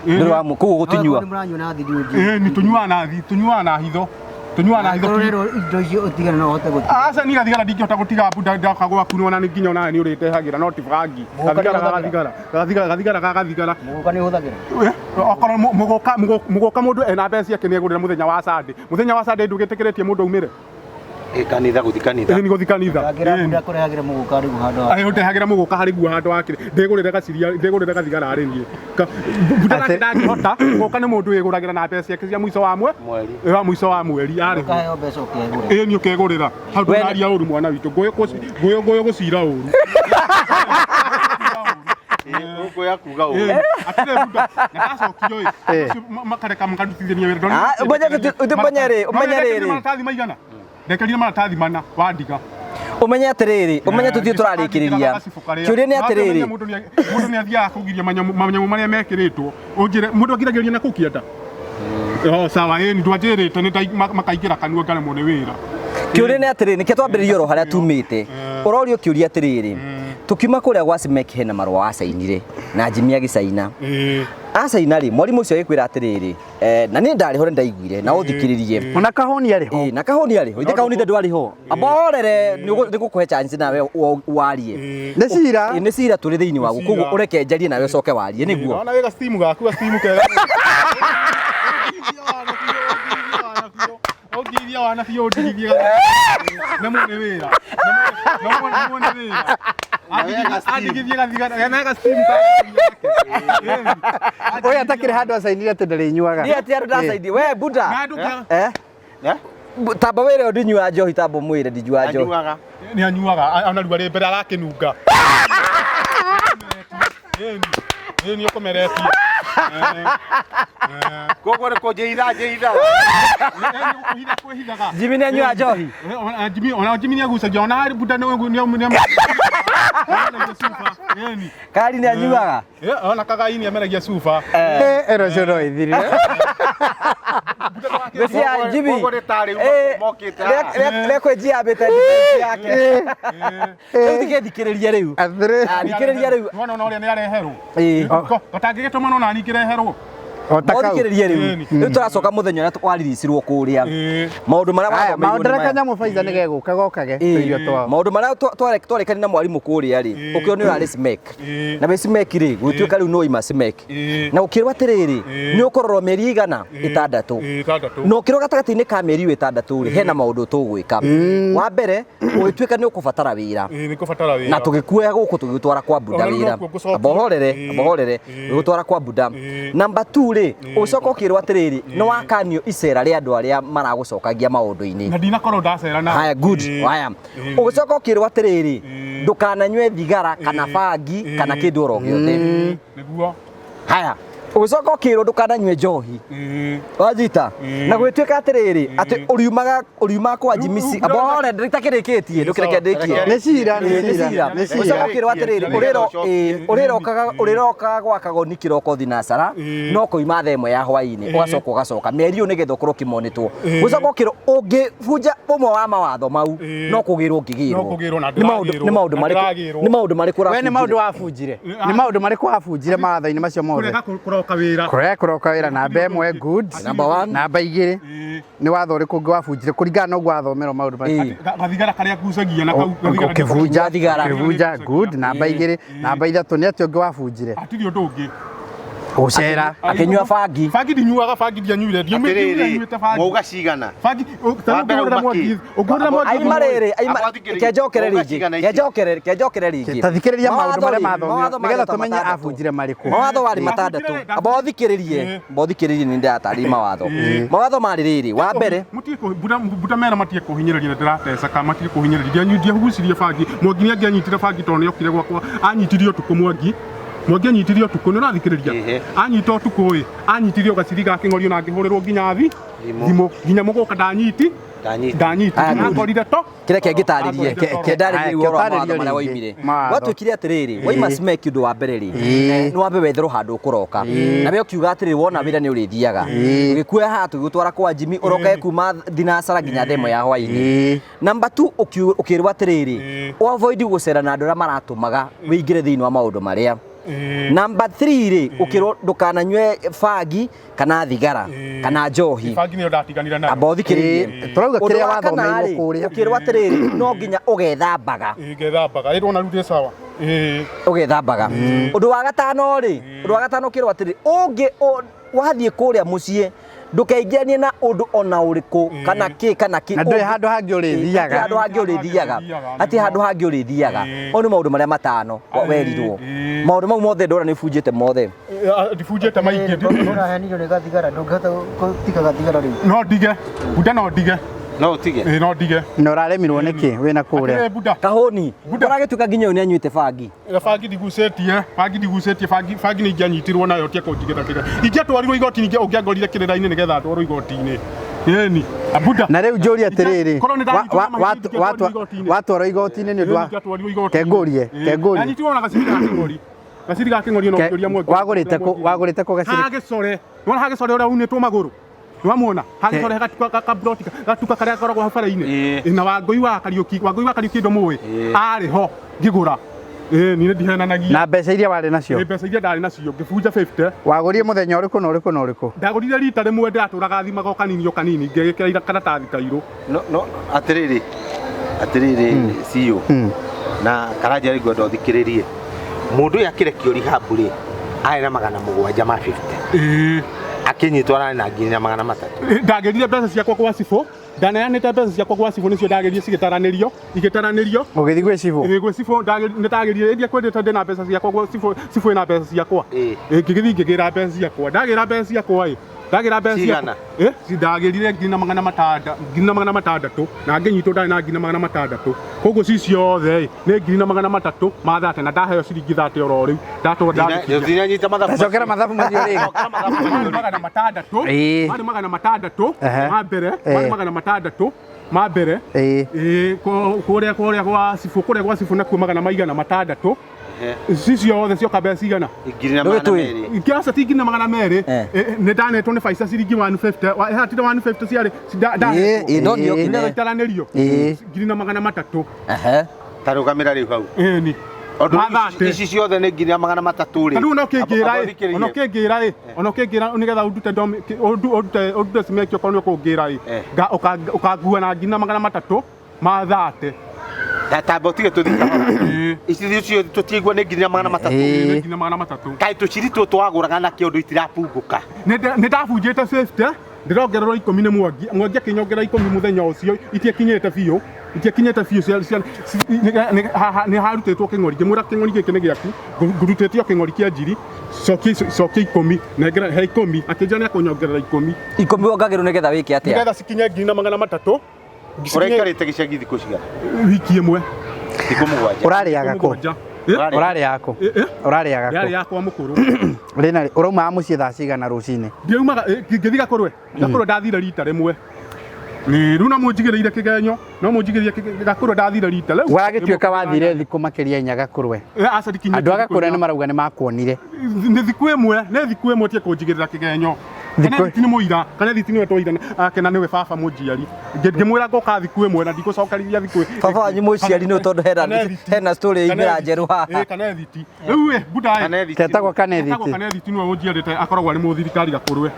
S1: Nĩ ũramũ kũu gũtinyua.
S5: Nĩ mũranyua na thiri ũnjĩ.
S2: Ĩĩ nĩ tũnyuaga na thi tũnyuaga na hitho tũnyuaga na hitho
S5: Angĩkorwo ũrerwo indo icio ũtigane no ũhote gũtiga.
S2: Aca ni gathigara ndingĩhota gũtiga Buda ndoka gwaku nĩwona nĩ nginya onawe nĩ ũrĩndehagĩra no ti bangi
S5: Mũgũka
S2: gathigara
S5: nĩ ũhũthagĩra?
S2: gagathigara gathigara gathigara gagathigara
S5: Mũgũka nĩ ũhũthagĩra?
S2: Eh, okorwo mũgũka mũgũka mũndũ ena mbeca ciake nĩ egũrĩra mũthenya wa Sunday mũthenya wa Sunday ndũgĩtĩkĩrĩtie mũndũ aumĩre
S4: Ĩ kanitha gũthi kanitha.
S2: ĩĩ nĩ gũthi kanitha
S5: Angĩra Buda kũrehagĩra mũgũka rĩu handũ ha.
S2: Aĩ ũndehagĩra mũgũka harĩ guo handũ hakĩrĩ ndĩgũrĩre gaciria ndĩgũrĩre gathigara harĩ niĩ Buda nake
S3: Atĩ-
S2: ndangĩhota mũgũka nĩ mũndũ wĩgũragĩra na mbeca ciake cia mũico wa mwe
S4: Mweri.
S2: wa mũico wa mweri arĩhwo
S5: Ũkaheo mbeca ũkegũrĩra.
S2: ĩĩ nĩ ũkegũrĩra hau
S1: We-
S2: ndũraria ũru mwana witũ ngũyũ ngũyũ gũcira ũru.
S4: Ngũya kuga ũũ.
S2: Atĩrĩ buda, na ndacokio ĩ, acio makareka makarutithania wĩra.
S1: Ah, ũmenye ũmenye rĩ, ũmenye rĩrĩ.
S2: Maratathi maigana? Ndekerire maratathi mana wandiga.
S1: Ũmenye atĩrĩrĩ, ũmenye tũthiĩ tũrarĩkĩrĩria. Kĩũria nĩ atĩrĩrĩ,
S2: Mũndũ nĩ athiaga kũgiria manyamũ marĩa mekĩrĩtwo. Ũnjĩre mũndũ agiragĩrĩria na kũu kĩanda. Oh, sawa, ĩni ndwanjĩrĩte nĩ makaingĩra kanua ngaremwo nĩ wĩra.
S1: Kĩũria nĩ atĩrĩrĩ, nĩkĩo twambĩrĩria oro harĩa tumĩte. Ũrorio kĩũria atĩrĩrĩ, tũkiuma kũrĩa gwa Cimek hena marũa wacainire na Jimmy agĩcaina. Acaina rĩ, mwarimũ ũcio agĩkwĩra atĩrĩrĩ, na niĩ ndarĩ ho nĩ ndaiguire na ũthikĩrĩrie.
S3: Ona kahoni arĩ ho.
S1: Ĩĩ, na kahoni arĩ ho, ithe kahoni ndwarĩ ho. Amba horere nĩ ngũkũhe chance nawe warie.
S3: Nĩ cira.
S1: Ĩĩ, nĩ cira tũrĩ thĩinĩ waguo, koguo ũreke njarie nawe ũcoke warie nĩguo.
S2: Naona wĩ gastimu gaku, gastimu kega. Ũngithia wana biũ ũndigithie na muone wĩra. Na muone wĩra. Andigithie gathigara, na gastimu yake.
S3: Ũyũ atakĩrĩ handũ acainire atĩ ndarĩnyuaga.
S1: Niĩ atĩ andũ ndacaini, we Buda.
S2: Na andũ
S1: Eh? Tamba wĩre ũyũ ndinyuaga njohi, tamba ũmwĩre ndinyuaga njohi.
S4: Anyuaga.
S2: nĩ anyuaga ona rĩu arĩ mbere arakĩnunga. Ĩni nĩ ũkũmeretie.
S4: Koguo nĩ kũnjĩitha njĩitha.
S2: Kwĩhitha kwĩhithaga.
S1: Jimmy nĩ anyuaga njohi.
S2: Ona Jimmy ona Jimmy nĩ agucagia ona Buda nĩ nĩ
S1: Kari nĩ anyuaga.
S2: Ona kagai nĩ ameragia cuba.
S3: Ĩno cio no ithirire.
S1: Mbecia Jimmy.
S4: Koguo nĩ ta rĩu mokĩte haha.
S1: Rekwenjia yambĩte defense yake. Rĩu thikĩrĩria rĩu.
S3: Atĩrĩ.
S1: Ah, thikĩrĩria rĩu.
S2: Mwana ona ũrĩa nĩ areherwo.
S1: Ĩĩ.
S2: Gatangĩgĩtũma no nani ngĩreherwo.
S3: O ta kau.
S1: Thikĩrĩria rĩu. Rĩu tũracoka mũthenya ũrĩa wariricirwo kũrĩa. Maũndũ marĩa
S3: Aya,
S1: wathomeirwo
S3: maũndũ
S1: nĩ maya.
S3: kanyamũ Faiza nĩ gegũka gokage tũirio twao.
S1: Maũndũ marĩa twarĩkani na mwarimũ kũrĩa rĩ, ũkĩrwo nĩ ũrarĩ Cimek. Na wĩ Cimek rĩ, gũgĩtuĩka rĩu nĩ waima Cimek. Na ũkĩrwo atĩrĩrĩ, nĩ ũkũrorwo mĩeri igana ĩtandatũ.
S2: Ĩtandatũ.
S1: Na ũkĩrwo gatagatĩ-inĩ ka mĩeri ĩyo ĩtandatũ rĩ, hena maũndũ tũgwĩka. Wa mbere, ũgĩtuĩka nĩ ũkũbatara wĩra.
S2: Nĩ ngũbatara wĩra.
S1: Na tũgĩkuoya gũkũ tũgĩgũtwara kwa Buda
S2: Ona rĩu
S1: wĩra.
S2: nokuo ngũcokia.
S1: Amba ũhorere, amba ũhorere, tũgĩgũtwara kwa Buda. Namba 2 rĩ, ũcoka ũkĩrwo atĩrĩrĩ, nĩ wakanio icera rĩa andũ arĩa maragũcokagia maũndũ-inĩ.
S2: Na ndinakorwo ndacera na.
S1: Haya, good. Haya. Ũgĩcoka ũkĩrwo atĩrĩrĩ, ndũkananyue thigara kana bangi kana kĩndũ oro gĩothe.
S2: Nĩguo.
S1: Haya. Ũgĩcoka ũkĩrwo ndũkananyue njohi. Wajita. Na gwĩtuĩka atĩrĩrĩ, atĩ ũriumaga kwa Jimmy
S2: Rĩu-
S1: amba ũhore ndĩtakĩrĩkĩtie, ndũkĩreke ndĩkie.
S3: Nĩ cira, nĩ
S1: Nĩ
S3: cira,
S1: cira.
S3: nĩ
S1: Ũcoka
S3: cira.
S1: ũkĩrwo atĩrĩrĩ, ũrĩrokaga gwa kagoni kĩroko thinacara, no kũima thaa ĩmwe ya hwaĩ-inĩ, ũgacoka ũgacoka mĩeri ĩyo nĩgetha ũkorwo ũkĩmonĩtwo. Ũcoka ũkĩrwo ũngĩbunja ũmwe wa mawatho mau, no kũgĩrwo ũngĩgĩrwo.
S2: No kũgĩrwo na
S1: Nĩ maũndũ
S2: ndĩragĩrwo.
S1: nĩ maũndũ
S2: Na
S1: marĩkũ
S2: ndĩragĩrwo.
S1: nĩ maũndũ marĩkũ
S3: We nĩ maũndũ
S1: ũrabunjire?
S3: wabunjire. Nĩ maũndũ marĩkũ wabunjire mawatho-inĩ macio mothe?
S2: Kũrega kũroka wĩra.
S3: Kũrega kũroka wĩra namba ĩmwe good.
S1: Number one.
S3: Namba igĩrĩ. Nĩ watho ũrĩkũ ũngĩ wabunjire kũringana na ũguo wathomerwo maũndũ macio?
S2: Gathigara karĩa ngucagia na kau gathigara.
S3: Ũkĩbunja
S1: Thigara.
S3: ũkĩbunja good. Namba igĩrĩ. Namba ithatũ nĩ atĩa ũngĩ wabunjire?
S2: Hatirĩ ũndũ ũngĩ.
S3: Gũcera.
S1: Akĩnyua bangi.
S2: Bangi ndinyuaga, bangi ndianyuire.
S4: Atĩrĩrĩ,
S2: Ndianyuĩte bangi.
S4: mwauga cigana?
S2: Bangi,
S4: Wa mbere
S2: ũngĩhũrĩra
S4: uma
S2: mwaki,
S4: kĩ?
S2: ũngĩhũrĩra mwaki.
S1: Aima rĩrĩ, aima
S4: Amba thikĩrĩria.
S1: kenjokere
S4: Mwauga
S1: rĩngĩ,
S4: cigana ici?
S1: kenjokere, kenjokere rĩngĩ.
S3: Ta thikĩrĩria maũndũ
S1: Mawatho
S3: marĩa
S1: rĩ,
S3: mathomirwo,
S1: mawatho
S3: nĩgetha
S1: marĩ ta
S3: tũmenye
S1: matandatũ.
S3: abunjire marĩkũ.
S1: Mawatho warĩ matandatũ. Amba ũthikĩrĩrie, amba ũthikĩrĩrie nĩ ndĩratarĩria mawatho. Mawatho marĩ rĩrĩ, wa mbere,
S2: Mũtige buda mera matige kũhinyĩrĩria na ndĩrateceka, matige kũhinyĩrĩria. Ndiagucirie bangi. Mwangi nĩ angĩanyitire bangi tondũ nĩ okire gwakwa. Anyitire ũtukũ Mwangi. Mwangi anyitire ũtukũ, nĩ ũrathikĩrĩria?
S4: Ĩhĩ.
S2: Anyita ũtukũ ĩ, anyitire gaciri ga kĩng'orio na ngĩhũrĩrwo nginya thimũ nginya mũgũka ndanyiti.
S4: Ndanyiti.
S2: Ndanyiti.
S1: Aya, good.
S2: Akorire to.
S1: kĩrĩa kĩngĩtarĩrie kĩndarĩrie rĩu ũhoro wa
S3: Aya,
S1: mawatho marĩa
S3: kĩũtarĩrio
S1: woimire.
S3: rĩngĩ. Mawatho.
S1: Gwatuĩkire atĩrĩrĩ, waima Cimek ũndũ wa mbere rĩ, nĩ wambe wetherwo handũ ũkũroka. Na we ũkiuga atĩrĩrĩ, wona wĩra nĩ ũrĩthiaga. Ũgĩkuoya haha tũgĩgũtwara kwa Jimmy, ũrokage kuma thinacara nginya thaa ĩmwe ya hwaĩ-inĩ. Number 2 ũkĩrwo atĩrĩrĩ, avoid gũcera na andũ arĩa maratũmaga wĩingĩre thĩinĩ wa maũndũ marĩa. Number 3 rĩ, ũkĩrwo ndũkananyue bangi kana thigara kana njohi.
S2: Bangi nĩyo ndatiganire nayo.
S1: Amba ũthikĩrĩrie.
S3: Tũrauga
S1: Ũndũ
S3: kĩrĩa
S1: wa kana
S3: wathomeirwo
S1: rĩ,
S3: kũrĩa.
S1: ũkĩrwo atĩrĩrĩ, no nginya ũgethambaga.
S2: Ĩ, ngethambaga. Ĩ, ndona rĩu ndĩ sawa. Ĩ.
S1: Ũgethambaga. Ũndũ wa gatano rĩ, ũndũ wa gatano ũkĩrwo atĩrĩrĩ, ũngĩ wathiĩ kũrĩa mũciĩ ndũkeingĩranie na ũndũ ona ũrĩkũ kana kĩ kana kĩ.
S3: Na ndũrĩ handũ hangĩ ũrĩthiaga.
S1: Hatirĩ handũ hangĩ ũrĩthiaga. Hatirĩ handũ hangĩ ũrĩthiaga. Mau nĩ maũndũ marĩa matano werirwo. Maũndũ mau mothe ndona nĩ bunjĩte mothe.
S2: Ndibunjĩte maingĩ.
S5: Ũrahenirio nĩ gathigara, ndũngĩhota gũtiga gathigara rĩu.
S2: No ndige. Buda no ndige.
S4: No ũtige.
S2: Ĩĩ no ndige.
S3: Na ũraremirwo nĩkĩ wĩna kũrĩa?
S2: Atĩrĩrĩ Buda.
S1: Kahũni.
S2: Buda.
S1: Ũragĩtuĩka nginya ũyũ nĩ anyuĩte bangi.
S2: Ĩyo bangi ndigucĩtie, bangi ndigucĩtie, bangi bangi nĩ ingĩanyitirwo nayo tie kũnjigĩra kĩrĩa. Ingĩatwarirwo igoti-inĩ ũngĩangorire kĩrĩra-inĩ nĩgetha ndwarwo igoti-inĩ. Ĩni. Abuda.
S3: Na rĩu njũrie atĩrĩrĩ,
S2: Korwo nĩ ndanyitirwo na mahĩtia ingĩatwarirwo igoti-inĩ.
S3: watwarwo igoti-inĩ nĩ ũndũ wa
S2: Ingĩatwarirwo igoti-inĩ.
S3: Kengũrie,
S2: Ĩĩ.
S3: kengũrie.
S2: Ndanyitirwo na gaciri ga kĩng'ori. Gaciri ga kĩng'ori no
S3: Ke-
S2: ũkĩũria mwangi.
S3: wagũrĩte kũ- wagũrĩte kũ gaciri?
S2: Hagĩcore. Nĩwona hagĩcore ũrĩa unĩtwo magũrũ. Nĩwamuona? Hagĩcore gatuka kabroti gatuka karĩa gakoragwo hau bara-inĩ.
S4: Ĩĩ.
S2: Na Wangũi wa Kariũki, Wangũi wa Kariũki ndũmũĩ.
S4: Ĩĩ.
S2: Arĩ ho ngĩgũra. Ĩĩ niĩ ndihenanagia.
S3: Na mbeca iria warĩ nacio
S2: Ĩĩ, mbeca iria ndarĩ nacio ngĩbunja 50.
S3: Wagũrire mũthenya ũrĩkũ na ũrĩkũ na ũrĩkũ?
S2: Ndagũrire rita rĩmwe ndĩratũraga thimaga o kanini o kanini ngĩgĩkĩra ira karatathi kairũ.
S4: No no atĩrĩrĩ. Atĩrĩrĩ CEO. Na Karanja rĩ ngwenda ũthikĩrĩrie. Mũndũ ũyũ akĩrekio rehab rĩ, arĩ na 750 ma 50.
S2: Ĩĩ.
S4: Akĩnyitwo ararĩ na 1300.
S2: Ndagĩrire mbeca ciakwa gwa cibũ. Ndaneanĩte mbeca ciakwa gwa cibũ nĩcio ndagĩrire cigĩtaranĩrio, igĩtaranĩrio.
S3: Ũgĩthiĩ gwĩ cibũ?
S2: Ĩĩ gwĩ cibũ nĩ ndagĩrire ĩrĩa kwendete ndĩna mbeca ciakwa gwa cibũ, cibũ ĩna mbeca ciakwa.
S4: Ĩĩ.
S2: Ĩĩ ngĩgĩthiĩ ngĩgĩra mbeca ciakwa. Ndagĩra mbeca ciakwa ĩ. Ndagĩra mbeca ciakwa.
S4: Cigana?
S2: Ĩ ndagĩrire 1600, 1600 na ngĩnyitwo ndarĩ na 1600. Koguo ci ciothe ĩ nĩ 1300 ma 30 na ndaheo ciringi 30 oro rĩu. Ndatwa ndagĩkinya.
S4: Ndinanyita mathabu.
S3: Cokera mathabu macio rĩngĩ.
S2: Marĩ 600.
S3: Ĩĩ.
S2: Marĩ 600
S3: Ehe.
S2: ma mbere,
S3: Ĩĩ.
S2: marĩ 600 ma mbere.
S3: Ĩĩ.
S2: Ĩĩ kũrĩa kũrĩa gwa cibũ kũrĩa gwa cibũ nakuo 600. Ici ciothe cioka mbeca cigana?
S4: 1200.
S2: Ingĩaca ti 1200.
S1: Eh.
S2: Nĩ ndanetwo nĩ Pfizer ciringi 150. Hatire 150 ciarĩ
S3: Ĩĩ,
S1: Ĩĩ, no ndio
S3: ĩĩ.
S1: kine.
S2: itaranĩrio
S3: Ĩĩ.
S2: 1300.
S1: Ehe.
S4: Ta rũgamĩra rĩu hau.
S2: Ĩni.
S4: Tondũ
S2: Ma thate.
S4: ici ciothe nĩ 1300 rĩ.
S2: Ta rĩu ona ũkĩngĩra
S4: Amba
S2: ĩ,
S4: ũthikĩrĩrie.
S2: ona ũkĩngĩra ĩ, ona ũkĩngĩra nĩgetha ũndute ndomi, ũndute ũndute cimeki okorwo nĩ ũkũngĩra ĩ,
S4: Eh.
S2: ũkangua na 1300 ma thate.
S4: Ta tamba ũtige tũthiĩ kahora.
S2: Ĩĩ.
S4: Ici cio tũtiigua nĩ 1300.
S3: Ĩĩ.
S2: Nĩ 1300.
S4: Kaĩ tũciri tũtũ twagũraga na kĩondo itirabungũka.
S2: Nĩ ndabunjĩte 50 ndĩrongererwo 10 nĩ Mwangi. Mwangi akĩnyongerera 10 mũthenya ũcio itiakinyĩte biũ. Itiakinyĩte biũ nĩ harutĩtwo kĩng'ori ngĩmwĩra kĩng'ori gĩkĩ nĩ gĩaku ngũrutĩte o kĩng'ori kĩa njiri cokia cokia 10 nengera he 10 akĩnjĩra nĩ akũnyongerera 10
S1: Ikũmi wongagĩrwo nĩgetha wĩke atĩa?
S2: nĩgetha cikinye 1300.
S4: Ũraikarĩte gĩcagi thikũ cigana?
S2: Wiki ĩmwe.
S4: Thikũ 7.
S3: Ũrarĩaga kũ?
S2: Mũgwanja. Ĩ?
S3: Ũrarĩaga kũ?
S2: Ĩ, ĩ?
S3: Ũrarĩaga
S2: Yarĩ
S3: kũ?
S2: yakwa mũkũrũ.
S3: Rĩna ũraumaga mũciĩ thaa cigana rũcinĩ?
S2: Ndiaumaga ngĩthiĩ Gakũrwe. Gakũrwe ndathire rita rĩmwe. Nĩ rĩu no mũnjigĩrĩire kĩgenyo, no mũnjigĩrĩire Gakũrwe ndathire rita rĩu.
S3: Waragĩtuĩka wathire thikũ makĩria inya Gakũrwe.
S2: Aca ndikinyĩte.
S3: Andũ a Gakũrwe nĩ marauga nĩ makuonire.
S2: Nĩ thikũ ĩmwe, nĩ thikũ ĩmwe tie kũnjigĩrĩra kĩgenyo.
S3: Thikũ-
S2: Kana nĩ mũira, kana thiti nĩwe twaira ake na nĩwe baba mũnjiari. Ngĩmwĩra ngoka thikũ ĩmwe na ndigũcokarithia thikũ.
S1: Baba wanyu mũciari nĩ tondũ hena story imĩra njerũ haha.
S2: Ĩ kana thiti. Rĩu ĩ Buda ĩ.
S4: Kanethiti.
S3: Ketagwo
S2: Etagwo
S3: Kanethiti.
S2: Kanethiti nĩwe ũnjiarĩte akoragwo arĩ mũthirikari Gakũrwe.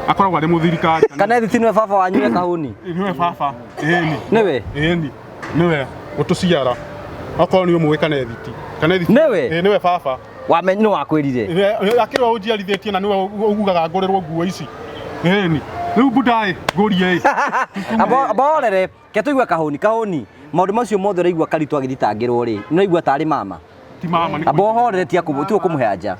S2: Akoragwo arĩ mũthirikari.
S1: Kanethiti nĩwe baba wanyu we Kahũni?
S2: Nĩwe baba. Ĩni.
S1: Nĩwe?
S2: Ĩni. Nĩwe ũtũciara. Okorwo nĩ ũmũĩ Kanethiti. Kanethiti.
S1: Nĩwe?
S2: Ĩ nĩwe baba.
S1: Wamenye nĩ wakwĩrire.
S2: Akĩrĩ we ũnjiarithĩtie na nĩwe ugaga ngũrĩrwo nguo ici. Ĩni. Rĩu Buda ĩ ngũrie ĩ.
S1: Amba orere, ke tũigue Kahũni, Kahũni. Maũndũ macio mothe ũraigua Karitũ agĩthitangĩrwo rĩ, nĩ ũraigua tarĩ mama.
S2: Ti mama nĩ
S1: Amba ũhorere ti ũkũmũhe anja.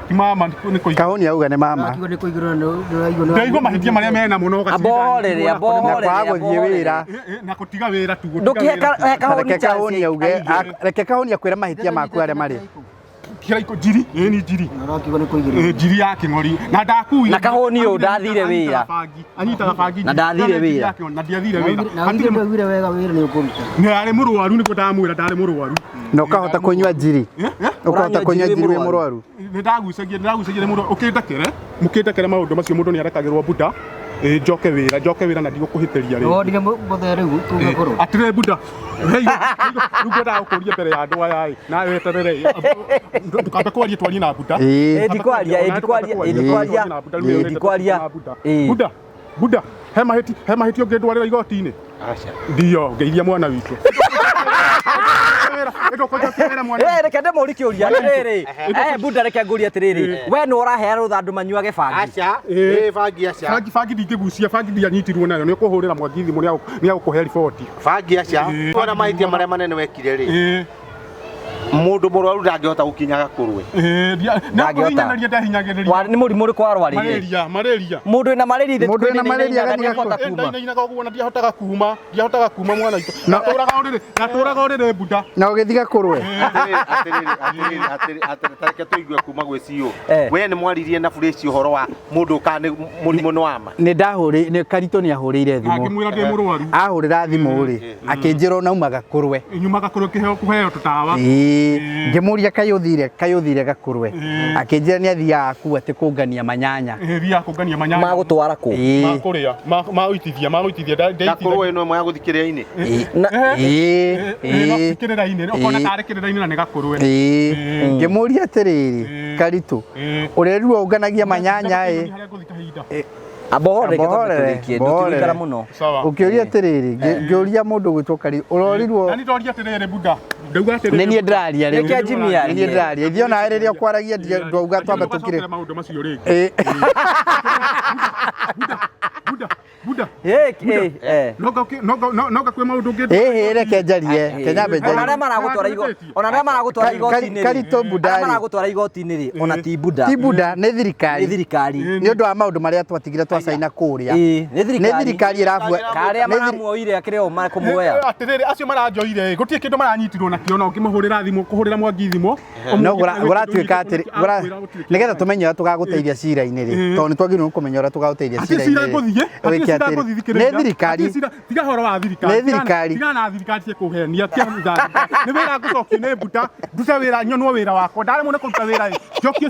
S2: Ti mama nĩ kũigua.
S3: Kahũni auga nĩ mama.
S5: Akiuga nĩ kũigĩrwo nĩ ũraigua nĩ
S2: Ndaigua mahĩtia marĩa mena mũno
S1: Amba ũhorere, amba
S3: Na
S1: ũhorere,
S3: kwaga
S1: amba
S3: gũthiĩ
S1: ũhorere.
S3: wĩra.
S2: Na gũtiga wĩra tu.
S1: Ndũkĩhe Kahũni
S3: Reke
S1: chance
S3: Kahũni auge,
S1: aige.
S3: reke Kahũni akwĩre mahĩtia maku arĩa marĩ.
S2: Kĩraiko njiri. Ĩni njiri.
S5: Ũrakiuga nĩ kũigĩrwo.
S2: Njiri ya kĩng'ori na ndakuire
S1: Na Kahũni ũyũ ndathire wĩra.
S2: Anyitaga bangi
S1: Na ndathire wĩra.
S2: na ndiathire wĩra.
S5: Na wĩra ndwaiguire wega wĩra nĩ ũkũruta.
S2: Nĩ arĩ mũrwaru nĩguo ndamwĩra ndarĩ mũrwaru.
S3: Na ũkahota kũnyua njiri. Ũkahota kũnyua njiri wĩ mũrwaru.
S2: Nĩ ndagucagia nĩ mũndũ ũkĩndekere mũkĩndekere maũndũ macio mũndũ nĩ arekagĩrwo Buda. Ĩ njoke wĩra njoke wĩra na ndigũkũhĩtĩria rĩngĩ.
S5: Wonire mũthee rĩu kũu Gakũrwe.
S2: Atĩrĩ Buda rĩu ngwendaga gũkũria mbere ya andũ aya ĩ nawe weterere ĩ ndũkambe kwaria twarie na Buda.
S3: Ĩĩ.
S1: Ĩ ndikwaria, ĩ ndikwaria, ĩ ndikwaria, ĩ ndikwaria. Ĩ.
S2: Buda Buda he mahĩti he mahĩti ũngĩndwarĩra igoti-inĩ.
S4: Aca.
S2: Ndio ngeithia mwana witũ. Wĩra mwana.
S1: Eh, reke ndĩmũrie kĩũria atĩrĩrĩ. Eh, Buda reke ngũrie atĩrĩrĩ. We nĩ ũraheana rũtha andũ manyuage bangi.
S4: Aca. Ĩ bangi aca.
S2: Bangi bangi ndingĩgucia bangi ndianyitirwo nayo nĩ ũkũhũrĩra Mwangi thimũ nĩ agũkũhe riboti.
S4: Bangi aca. Wona mahĩtia marĩa manene wekire rĩ.
S2: Ĩĩ.
S4: Mũndũ mũrwaru ndangĩhota gũkinya gakũrwe.
S1: Ndangĩhota.
S2: Nĩkũhinyĩrĩria ndahinyagĩrĩria.
S1: Nĩ mũrimũ ũrĩkũ warwarĩte?
S2: Malaria, malaria.
S1: Mũndũ wĩna malaria ithe
S3: Mũndũ wĩna malaria agathiĩ
S1: ndangĩhota kuma.
S2: Ndainainaga ũguo na ndiahotaga kuma, ndiahotaga kuma mwana witũ. Natũraga ũrĩrĩ, natũraga ũrĩrĩ buda.
S3: Na ũgĩthiĩ gakũrwe.
S4: Atĩrĩrĩ, atĩrĩrĩ, atĩrĩrĩ, atĩrĩrĩ, atĩrĩrĩ, ta reke tũigue kuma gwĩ CEO.
S1: Eh.
S4: We nĩ mwaririe na Fresh ũhoro wa mũndũ kana nĩ mũrimũ nĩ wa ma.
S3: Nĩ ndahũrĩ nĩ Karitũ nĩ ahũrĩire thimũ.
S2: Ngĩmwĩra ndĩ mũrwaru.
S3: Ahũrĩra thimũ rĩ, akĩnjĩra ona auma gakũrwe.
S2: Nyuma gakũrwe kĩheo kũheo tũtawa.
S3: Ĩĩ, ngĩmũria kaĩ ũthire, kaĩ ũthire gakũrwe. Akĩnjĩra nĩ athiaga kuu atĩ kũngania manyanya.
S2: Ĩĩ thiaga kũngania manyanya.
S1: Magũtwara kũ?
S3: Ĩĩ.
S2: Ma kũrĩa, ma gũitithia, ma gũitithia.
S4: Gakũrwe ĩno ĩmwe ya gũthiĩ kĩrĩa-inĩ.
S1: Na
S3: Ĩĩ, ĩĩ.
S2: Kĩrĩra-inĩ, ũkona tarĩ kĩrĩra-inĩ na nĩ gakũrwe.
S3: Ĩĩ. Ngĩmũria atĩrĩrĩ, Karitũ, ũrerirwo ũnganagia manyanya ĩ.
S2: Harĩa ngũthiĩ kahinda.
S1: amba ũhorere reke twambe
S3: Mbohorere,
S1: tũrĩkie, ndũtigũikara mũno.
S2: Sawa.
S3: Ũkĩũria atĩrĩrĩ, ngĩũria mũndũ ũgwĩtwo Karitũ, ũrorirwo
S2: Na nĩ ndoria atĩrĩrĩ buda. Ndauga atĩrĩrĩ.
S3: nĩ niĩ ndĩraria rĩu.
S1: Reke Jimmy
S3: Nĩ
S1: arie.
S3: niĩ ndĩraria. Ithuĩ onawe rĩrĩa ũkwaragia ndwauga twambe tũkire.
S2: Ndũgacokere maũndũ macio rĩngĩ.
S3: Ĩĩ.
S2: Buda, buda.
S1: Eh, eh, eh.
S2: Noga kwĩ maũndũ ũngĩ.
S3: Ĩhĩ, reke njarie, reke nyambe
S1: Ona arĩa
S3: njarie.
S1: maragũtwara ona arĩa maragũtwara igoti-inĩ rĩ,
S3: Karitũ Buda
S1: arĩa
S3: rĩ.
S1: maragũtwara igoti-inĩ rĩ, ona ti Buda.
S3: Ti Buda, nĩ thirikari.
S1: Nĩ thirikari.
S3: Nĩ ũndũ wa maũndũ marĩa twatigire twacaina kũrĩa.
S1: Ĩĩ, nĩ thirikari.
S3: Nĩ thirikari ĩrabua.
S1: Ka arĩa
S3: nĩ thiri-
S1: maramuoire akĩrĩ o makũmuoya.
S2: Atĩrĩrĩ, acio maranjoire ĩ, gũtirĩ kĩndũ maranyitirwo nakĩo na ũngĩmahũrĩra thimũ, kũhũrĩra Mwangi thimũ.
S3: No gũratuĩka atĩrĩ, nĩgetha tũmenye ũrĩa tũgagũteithia cira-inĩ rĩ, tondũ nĩ twagĩrĩirwo nĩ kũmenya ũrĩa tũgagũteithia
S2: Hatirĩ
S3: cira-inĩ
S2: cira
S3: rĩ.
S2: ngũthiĩ, hatirĩ
S3: Wĩke
S2: cira
S3: atĩrĩ,
S2: ngũthiĩ, thikĩrĩria.
S3: Nĩ thirikari.
S2: Hatirĩ cira- Tiga ũhoro wa thirikari.
S3: Nĩ thirikari.
S2: Tiga na thirikari ciĩkũhenia, tiga na thirikari. Nĩ wĩra ngũcokia nĩ mbuta, ndute wĩra, nyonwo wĩra wakwa. Ndaremwo nĩ kũruta wĩra ĩ, njokie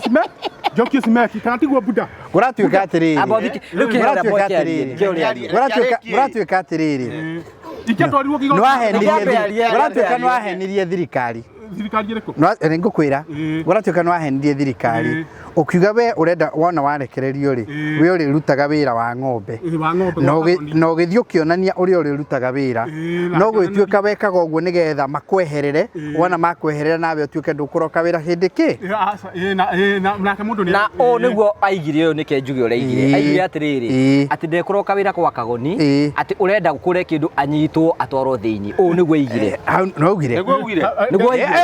S2: njokie cimeki, kana tiguo buda?
S3: Kũratuĩka atĩrĩrĩ.
S1: Amba ũthike- rĩu kĩheo
S3: Kũratuĩka
S1: rĩa Mwangi arie,
S3: atĩrĩrĩ.
S1: kĩheo rĩa arie.
S3: Kũratuĩka atĩrĩrĩ.
S2: Ingĩatwarirwo kĩgoti-
S3: Nĩwahenirie
S1: Reke ambe arie,
S3: kũratuĩka
S1: ambe arie.
S3: nĩwahenirie thirikari.
S2: Thirikari ĩrĩkũ?
S3: Nĩ ngũkwĩra kũratuĩka nĩwahenirie thirikari ũkiuga we ũrenda wona warekererio rĩ, we ũrĩrutaga wĩra wa ng'ombe.
S2: Ĩ, wa ng'ombe,
S3: Na
S2: wa kagoni.
S3: na ũgĩthiĩ ũkĩonania ũrĩa ũrĩrutaga wĩra,
S2: Ĩĩ, na
S3: no gwĩtuĩka wekaga ũguo nĩgetha makweherere, wona makweherera nawe ũtuĩke ndũkũroka wĩra hĩndĩ kĩ.
S2: Ĩ, aca, ĩ, na- ĩ, nake mũndũ nĩ-
S1: Na ũũ nĩguo aigire ũyũ nĩke njuge ũrĩa aigire.
S3: Ĩĩ.
S1: Aigire atĩrĩrĩ,
S3: Ĩĩ.
S1: atĩ ndekũroka wĩra kwa Kagoni,
S3: Ĩĩ.
S1: atĩ ũrenda gũkũre kĩndũ anyitwo atwarwo thĩinĩ. Ũũ nĩguo aigire.
S3: Hau no augire.
S4: Nĩguo augire.
S1: Nĩguo aigire.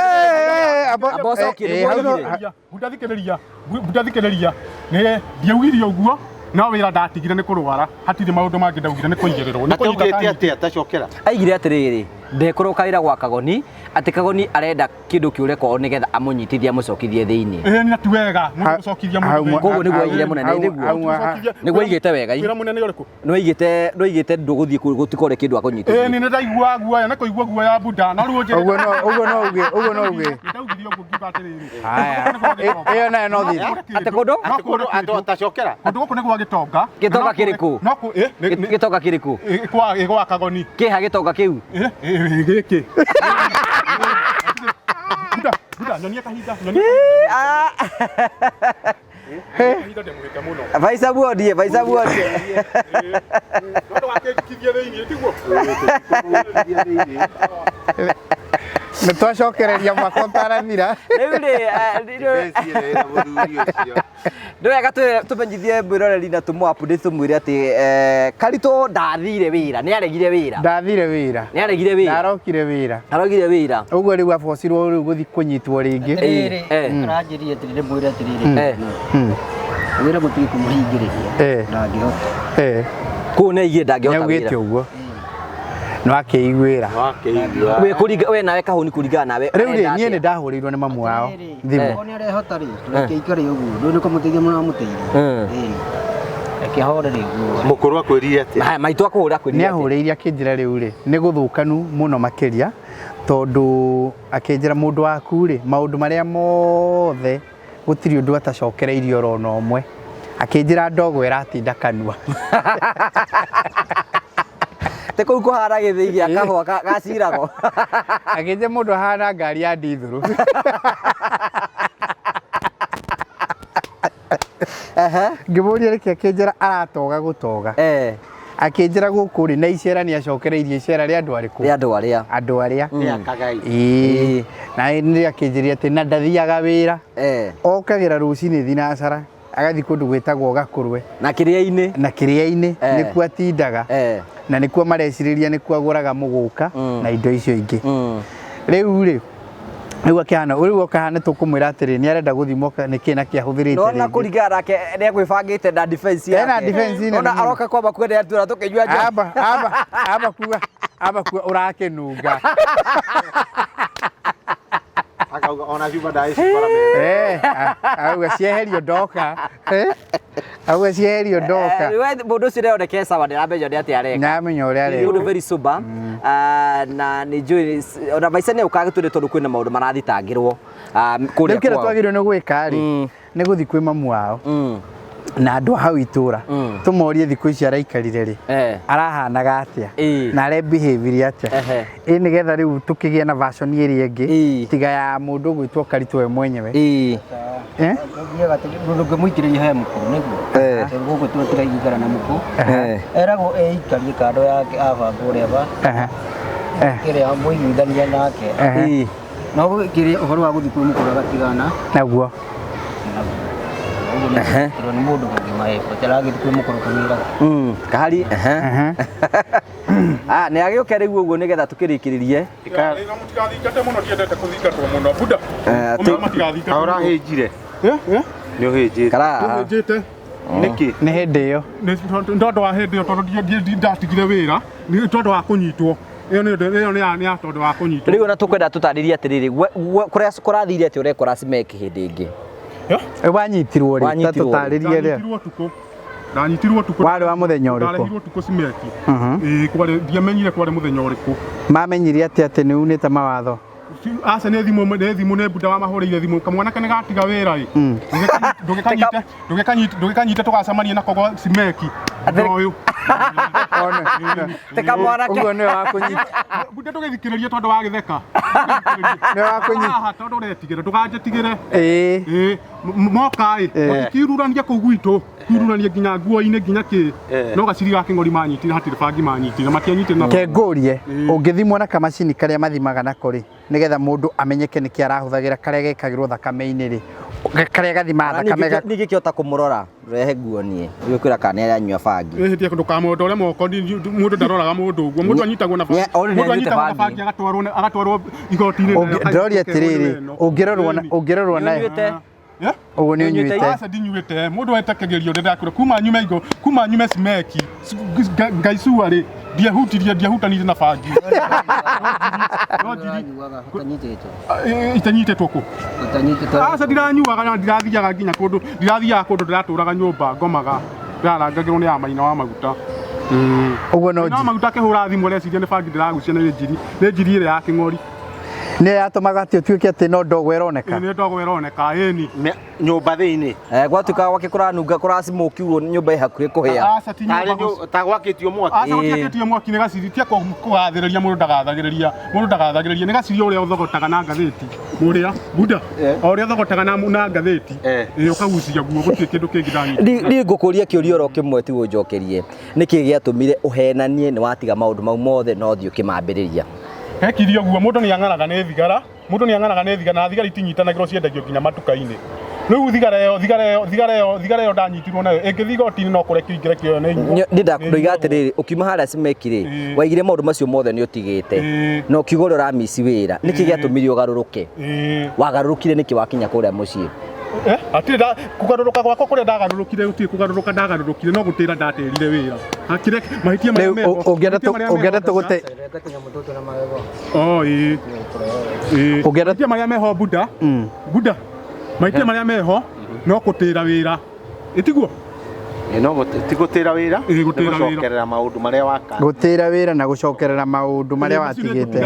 S3: Amba
S1: Amba ũcokie, nĩguo augire.
S2: Buda thikĩrĩria, buda thikĩrĩria. Nĩ ndiaugire ũguo, no wĩra ndatigire nĩ kũrwara, hatirĩ maũndũ mangĩ ndaugire nĩ kũigĩrĩrwo. Nĩ
S4: Atĩ
S2: kũnyita
S4: augĩte
S2: kanyita.
S4: atĩa tacokera.
S1: Aigire atĩrĩrĩ, ndekũroka wĩra gwa Kagoni, atĩ Kagoni arenda kĩndũ kĩũre kwao nĩgetha amũnyitithie amũcokithie thĩinĩ.
S2: Ĩ, na ti wega mũndũ gũcokithia mũndũ thĩinĩ.
S1: Koguo nĩguo aigire mũnene, nĩguo. Nĩguo aigĩte wega.
S2: Wĩra mũnene ũrĩkũ?
S1: Nĩwaigĩte ndũgũthiĩ gũtikore kĩndũ
S2: Ĩ,
S1: akũnyitithie.
S2: nĩ ndaigua guoya, nĩ kũigua guoya buda. No rĩu ũnjĩre-
S3: Ũguo no ũguo no uge, ũguo no uge.
S2: Nĩ ndaugire ũguo ngiuga atĩrĩrĩ.
S3: Haya. Ĩyo nayo no thithi.
S1: Atĩ kũndũ?
S2: No
S4: Atĩ kũndũ
S2: kũndũ
S4: tacokera.
S2: Kũndũ gũkũ nĩ gwa gĩtonga.
S1: Gĩtonga
S2: No kũrĩ-
S1: kĩrĩkũ?
S2: No kũ- ĩ, nĩ- nĩ-
S1: Gĩtonga kĩrĩkũ?
S2: ĩ, gwa Kagoni.
S1: Kĩha gĩtonga kĩu?
S2: Ĩ, ĩ, gĩkĩ. Buda, buda, nyonia kahinda, nyonia kahinda ndĩmũhĩte mũno.
S1: Baisa buodie, baisa buodie.
S2: No ndũgakĩnjikithie thĩinĩ, tiguo?
S3: Nĩ twacokereria mwaka ũtarathira.
S1: Rĩu rĩ,
S4: Defense ĩrĩa ĩna mũthuri ũcio.
S1: nĩ wega tũmenyithie mwĩroreri na tũmũ update tũmwĩre atĩ Karitũ ndathire wĩra, nĩ aregire wĩra.
S3: Ndathire wĩra.
S1: Nĩ aregire wĩra.
S3: Ndarokire wĩra.
S1: Arogire wĩra.
S3: Ũguo rĩu abocirwo rĩu gũthi kũnyitwo rĩngĩ.
S5: Atĩrĩrĩ,
S1: Eh.
S5: aranjĩrire atĩrĩrĩ, mwĩre atĩrĩrĩ,
S1: Eh.
S5: wĩra mũtige kũmũhingĩrĩria,
S3: Eh.
S5: ndangĩhota.
S3: Eh.
S1: Kũu nĩ aigire ndangĩhota
S3: Nĩaugĩte
S1: wĩra.
S3: ũguo. Nĩwakĩiguĩra.
S4: Wakĩigua.
S1: We kũringa we nawe kahũni kũringana nawe.
S3: Rĩu rĩ
S1: ũrenda
S3: niĩ
S1: atĩa?
S3: nĩ ndahũrĩirwo nĩ mamu wao
S5: Atĩrĩrĩ,
S3: thimũ.
S5: okorwo nĩ arehota rĩ, reke aikare ũguo, ndũĩ nĩ kũmũteithia mũramũteithia.
S1: Mm.
S5: Ĩĩ. Reke ahorere ũguo.
S4: Mũkũrũ akwĩrire atĩa?
S1: Haya, maitũ akũhũra
S3: Nĩ
S1: kwĩrire atĩa?
S3: ahũrĩire akĩnjĩra rĩu rĩ nĩ gũthũkanu mũno makĩria tondũ akĩnjĩra mũndũ waku rĩ maũndũ marĩa mothe gũtirĩ ũndũ atacokereirie oro na ũmwe. Akĩnjĩra ndogo ĩratinda kanua.
S1: Te kũu kũhana gĩthĩi gĩa kahũa gaciragwo.
S3: Akĩnjĩra mũndũ ahana ngari ya ndithũrũ. Ngĩmũria nĩkĩ akĩnjĩra aratoga gũtoga.
S1: Eh,
S3: Akĩnjĩra gũkũ rĩ na icera nĩ acokereirie icera rĩa andũ arĩkũ?
S1: rĩa andũ arĩa.
S3: Andũ arĩa.
S4: Nĩ akagai.
S3: Ĩĩ. Na nĩ akĩnjĩrire atĩ na ndathiaga wĩra.
S1: Eh,
S3: Okagĩra rũcinĩ thinacara agathiĩ kũndũ gwĩtagwo Gakũrwe
S1: na kĩrĩa-inĩ.
S3: na kĩrĩa-inĩ
S1: Eh.
S3: nĩkuo atindaga
S1: Eh.
S3: na nĩkuo marecirĩria nĩkuo agũraga mũgũka na indo icio ingĩ.
S1: Mm.
S3: Rĩu rĩ Rĩu akĩhana rĩu oka haha nĩ tũkũmwĩra atĩrĩ nĩ arenda gũthimwo nĩkĩ na kĩ ahũthĩrĩte
S1: Nona
S3: rĩngĩ.
S1: kũringana nake nĩ ekwĩbangĩte na defense yake.
S3: Ena defense nene
S1: Ona
S3: mũno.
S1: aroka kwamba kwenda atura tũkĩnyua njohi.
S3: Amba amba amba kuga amba kuga ũrakĩnunga.
S4: Akauga ona cuba ndaicikora metha.
S3: Eh, auga cieherio ndoka. Eh, auga cieherio ndoka.
S1: We mũndũ ũcio nĩaroneka sawa ndĩramenya nĩ atĩa areka.
S3: Nĩamenya ũrĩa
S1: Nĩ mũndũ
S3: areka.
S1: very sober. Na nĩ njũĩ ona maica nĩ ũkaga tũrĩ tondũ kwĩna maũndũ marathitangĩrwo kũrĩa
S3: Rĩu kĩrĩa
S1: kwao.
S3: twagĩrĩirwo nĩ gwĩka rĩ nĩ gũthiĩ kwĩ mamu wao na andũ a hau itũra tũmorie thikũ ici araikarire rĩ arahanaga atĩa na arebehĩvirie atĩa ĩ nĩgetha rĩu tũkĩgĩe na version ĩrĩa ĩngĩ tiga ya mũndũ ũgwĩtwo Karitũ we mwenyewe. Eh?
S5: Thiaga mũndũ ũngĩmũitĩrĩria he mũkũ nĩguo tondũ gũkũ tũtiraigikara na mũkũ eragwo eikarie kando yake abanga ũrĩa ba kĩrĩa mũiguithania nake no kĩrĩa ũhoro wa gũthiĩ kwĩ mũkũrũ agatigana
S3: naguo
S5: ũguo nĩ mũndũ mũgima etaragĩthiĩ kwĩ mũkũrũ kũgĩraga
S1: Kahari Ah, nĩ agĩũke rĩu ũguo nĩgetha tũkĩrĩkĩrĩrie.
S2: Mũtigathingate mũno ndiendete kũthingatwo mũno buda. Mũtigathingate.
S4: Ũrahĩnjire. Nĩ ũhĩnjĩte.
S2: Ũhĩnjĩte.
S4: Nĩkĩ?
S3: Nĩ hĩndĩ ĩyo.
S2: Nĩ tondũ wa hĩndĩ ĩyo tondũ ndatigire wĩra nĩ tondũ wa kũnyitwo. Ĩyo nĩ ĩyo nĩ ya tondũ wa kũnyitwo.
S1: Rĩu ona tũkwenda tũtarĩrie atĩrĩrĩ kũrĩa kũrathire atĩ ũrekora Cimek hĩndĩ ĩngĩ.
S3: Wanyitirwo rĩ ta tũtarĩrie rĩ.
S2: Ndanyitirwo ũtukũ. Ndanyitirwo ũtukũ.
S3: Warĩ wa mũthenya ũrĩkũ?
S2: Ndarehirwo ũtukũ Cimeki. Ĩĩ kwarĩ ndiamenyire kwarĩ mũthenya ũrĩkũ.
S3: Mamenyire atĩa atĩ nĩ unĩte mawatho?
S2: Aca nĩ thimũ nĩ thimũ nĩ buda wamahũrĩire thimũ kamwana nĩ gatiga wĩra ĩ ndũgĩkanyite ndũgĩkanyite ndũgĩkanyite tũgacemania nako gwa Cimeki ũyũ
S1: Te kamwanake
S3: ũguo nĩwe wa kũnyita
S2: buda ndũgĩthikĩrĩrie tondũ wa gĩtheka
S3: nĩwe wa kũnyita
S2: haha tondũ ũretigĩra ndũganjĩtigĩre
S3: ĩĩ
S2: ĩĩ moka ĩ mũtikiururania kũu gwitũ kiururania nginya nguo-inĩ nginya kĩ no gaciri ga kĩng'ori manyitire hatirĩ bangi manyitire matianyitire na
S3: Ke ngũrie ũngĩthimwo na kamacini karĩa mathimaga nako rĩ nĩgetha mũndũ amenyeke nĩkĩ arahũthagĩra karĩa gekagĩrwo thakame-inĩ rĩ karĩa gathimaga thakame
S1: Ningĩ kĩhota kũmũrora rehe nguo niĩ ũgĩkwĩra kana nĩ aranyua bangi.
S2: Ĩhĩtia ndũkamondore moko mũndũ ndaroraga mũndũ ũguo mũndũ anyitagwo na mũndũ anyitagwo na bangi agatwarwo agatwarwo igoti-inĩ.
S3: Ndĩroria atĩrĩrĩ ũngĩrorwo na ũngĩrorwo na ũguo nĩ ũnyuĩte
S2: aca ndinyuĩte mũndũ etekagĩrio ndĩrakũra kuma nyume igo kuma nyume Cimeki ngaicua rĩ ndiehutirie ndiehutanire na bangi itanyitĩtwo kũ aca ndiranyuaga na ndirathiaga nginya kũndũ ndirathiaga kũndũ ndĩratũraga nyũmba ngomaga ndĩrarangagĩrwo nĩ ya maina wa maguta
S3: ũguo no
S2: wa maguta akĩhũra thimũ areciria nĩ bangi ndĩragucia nĩ njiri nĩ njiri ĩrĩa ya kĩng'ori
S3: nĩ yatũmaga atĩ ũtuĩke atĩ no ndogo ĩroneka
S2: nĩ ndogo ĩroneka ĩni
S4: nyũmba thĩinĩ
S1: gwatuĩkaga gwake kũranunga kũracimũki ũguo nyũmba ĩ hakuhĩ kũhĩa
S2: aca ti nyũmba
S4: ta gwakĩtio mwaki
S2: aca gũtiakĩtio mwaki nĩ gaciri tia kũgathĩrĩria mũndũ ndagathagĩrĩria mũndũ ndagathagĩrĩria nĩ gaciri ũrĩa ũthogotaga na ngathĩti ũrĩa buda o ũrĩa ũthogotaga na ngathĩti ĩ ũkagucia guo gũtirĩ kĩndũ kĩngĩ ndanyita
S1: Niĩ ngũkũria kĩũria oro kĩmwe tu ũnjokerie nĩkĩ gĩatũmire ũhenanie nĩ watiga maũndũ mau mothe no ũthiĩ ũkĩmambĩrĩria
S2: hekire ũguo mũndũ nĩ ang'araga nĩ thigara mũndũ nĩ ang'araga nĩ thigara na thigara itinyitanagĩrwo ciendagio nginya matuka-inĩ rĩu thigara ĩyo thigara ĩyo thigara ĩyo thigara ĩyo ndanyitirwo nayo ĩngĩthiĩ igoti-inĩ no kũrekio ingĩrekio ĩyo nĩ
S1: Nĩ ndoiga atĩrĩrĩ ũkiuma harĩa Cimeki rĩ waigire maũndũ macio mothe nĩ ũtigĩte na ũkiuga ũrĩa ũramici wĩra nĩkĩ gĩatũmire ũgarũrũke wagarũrũkire nĩkĩ wakinya kũrĩa mũciĩ
S2: Hatirĩ kũgarũrũka gwakwa kũrĩa ndagarũrũkire gũtirĩ kũgarũrũka ndagarũrũkire no gũtĩra ndatĩrire wĩra hakire mahĩtia marĩa meho
S3: ũngĩenda tũgũte
S2: oh ĩĩ ĩĩ mahĩtia marĩa meho buda buda mahĩtia marĩa meho no gũtĩra wĩra ĩtiguo
S4: no ti gũtĩra wĩra
S2: nĩ
S4: gũcokerera maũndũ marĩa waka
S3: gũtĩra wĩra na gũcokerera maũndũ marĩa watigĩte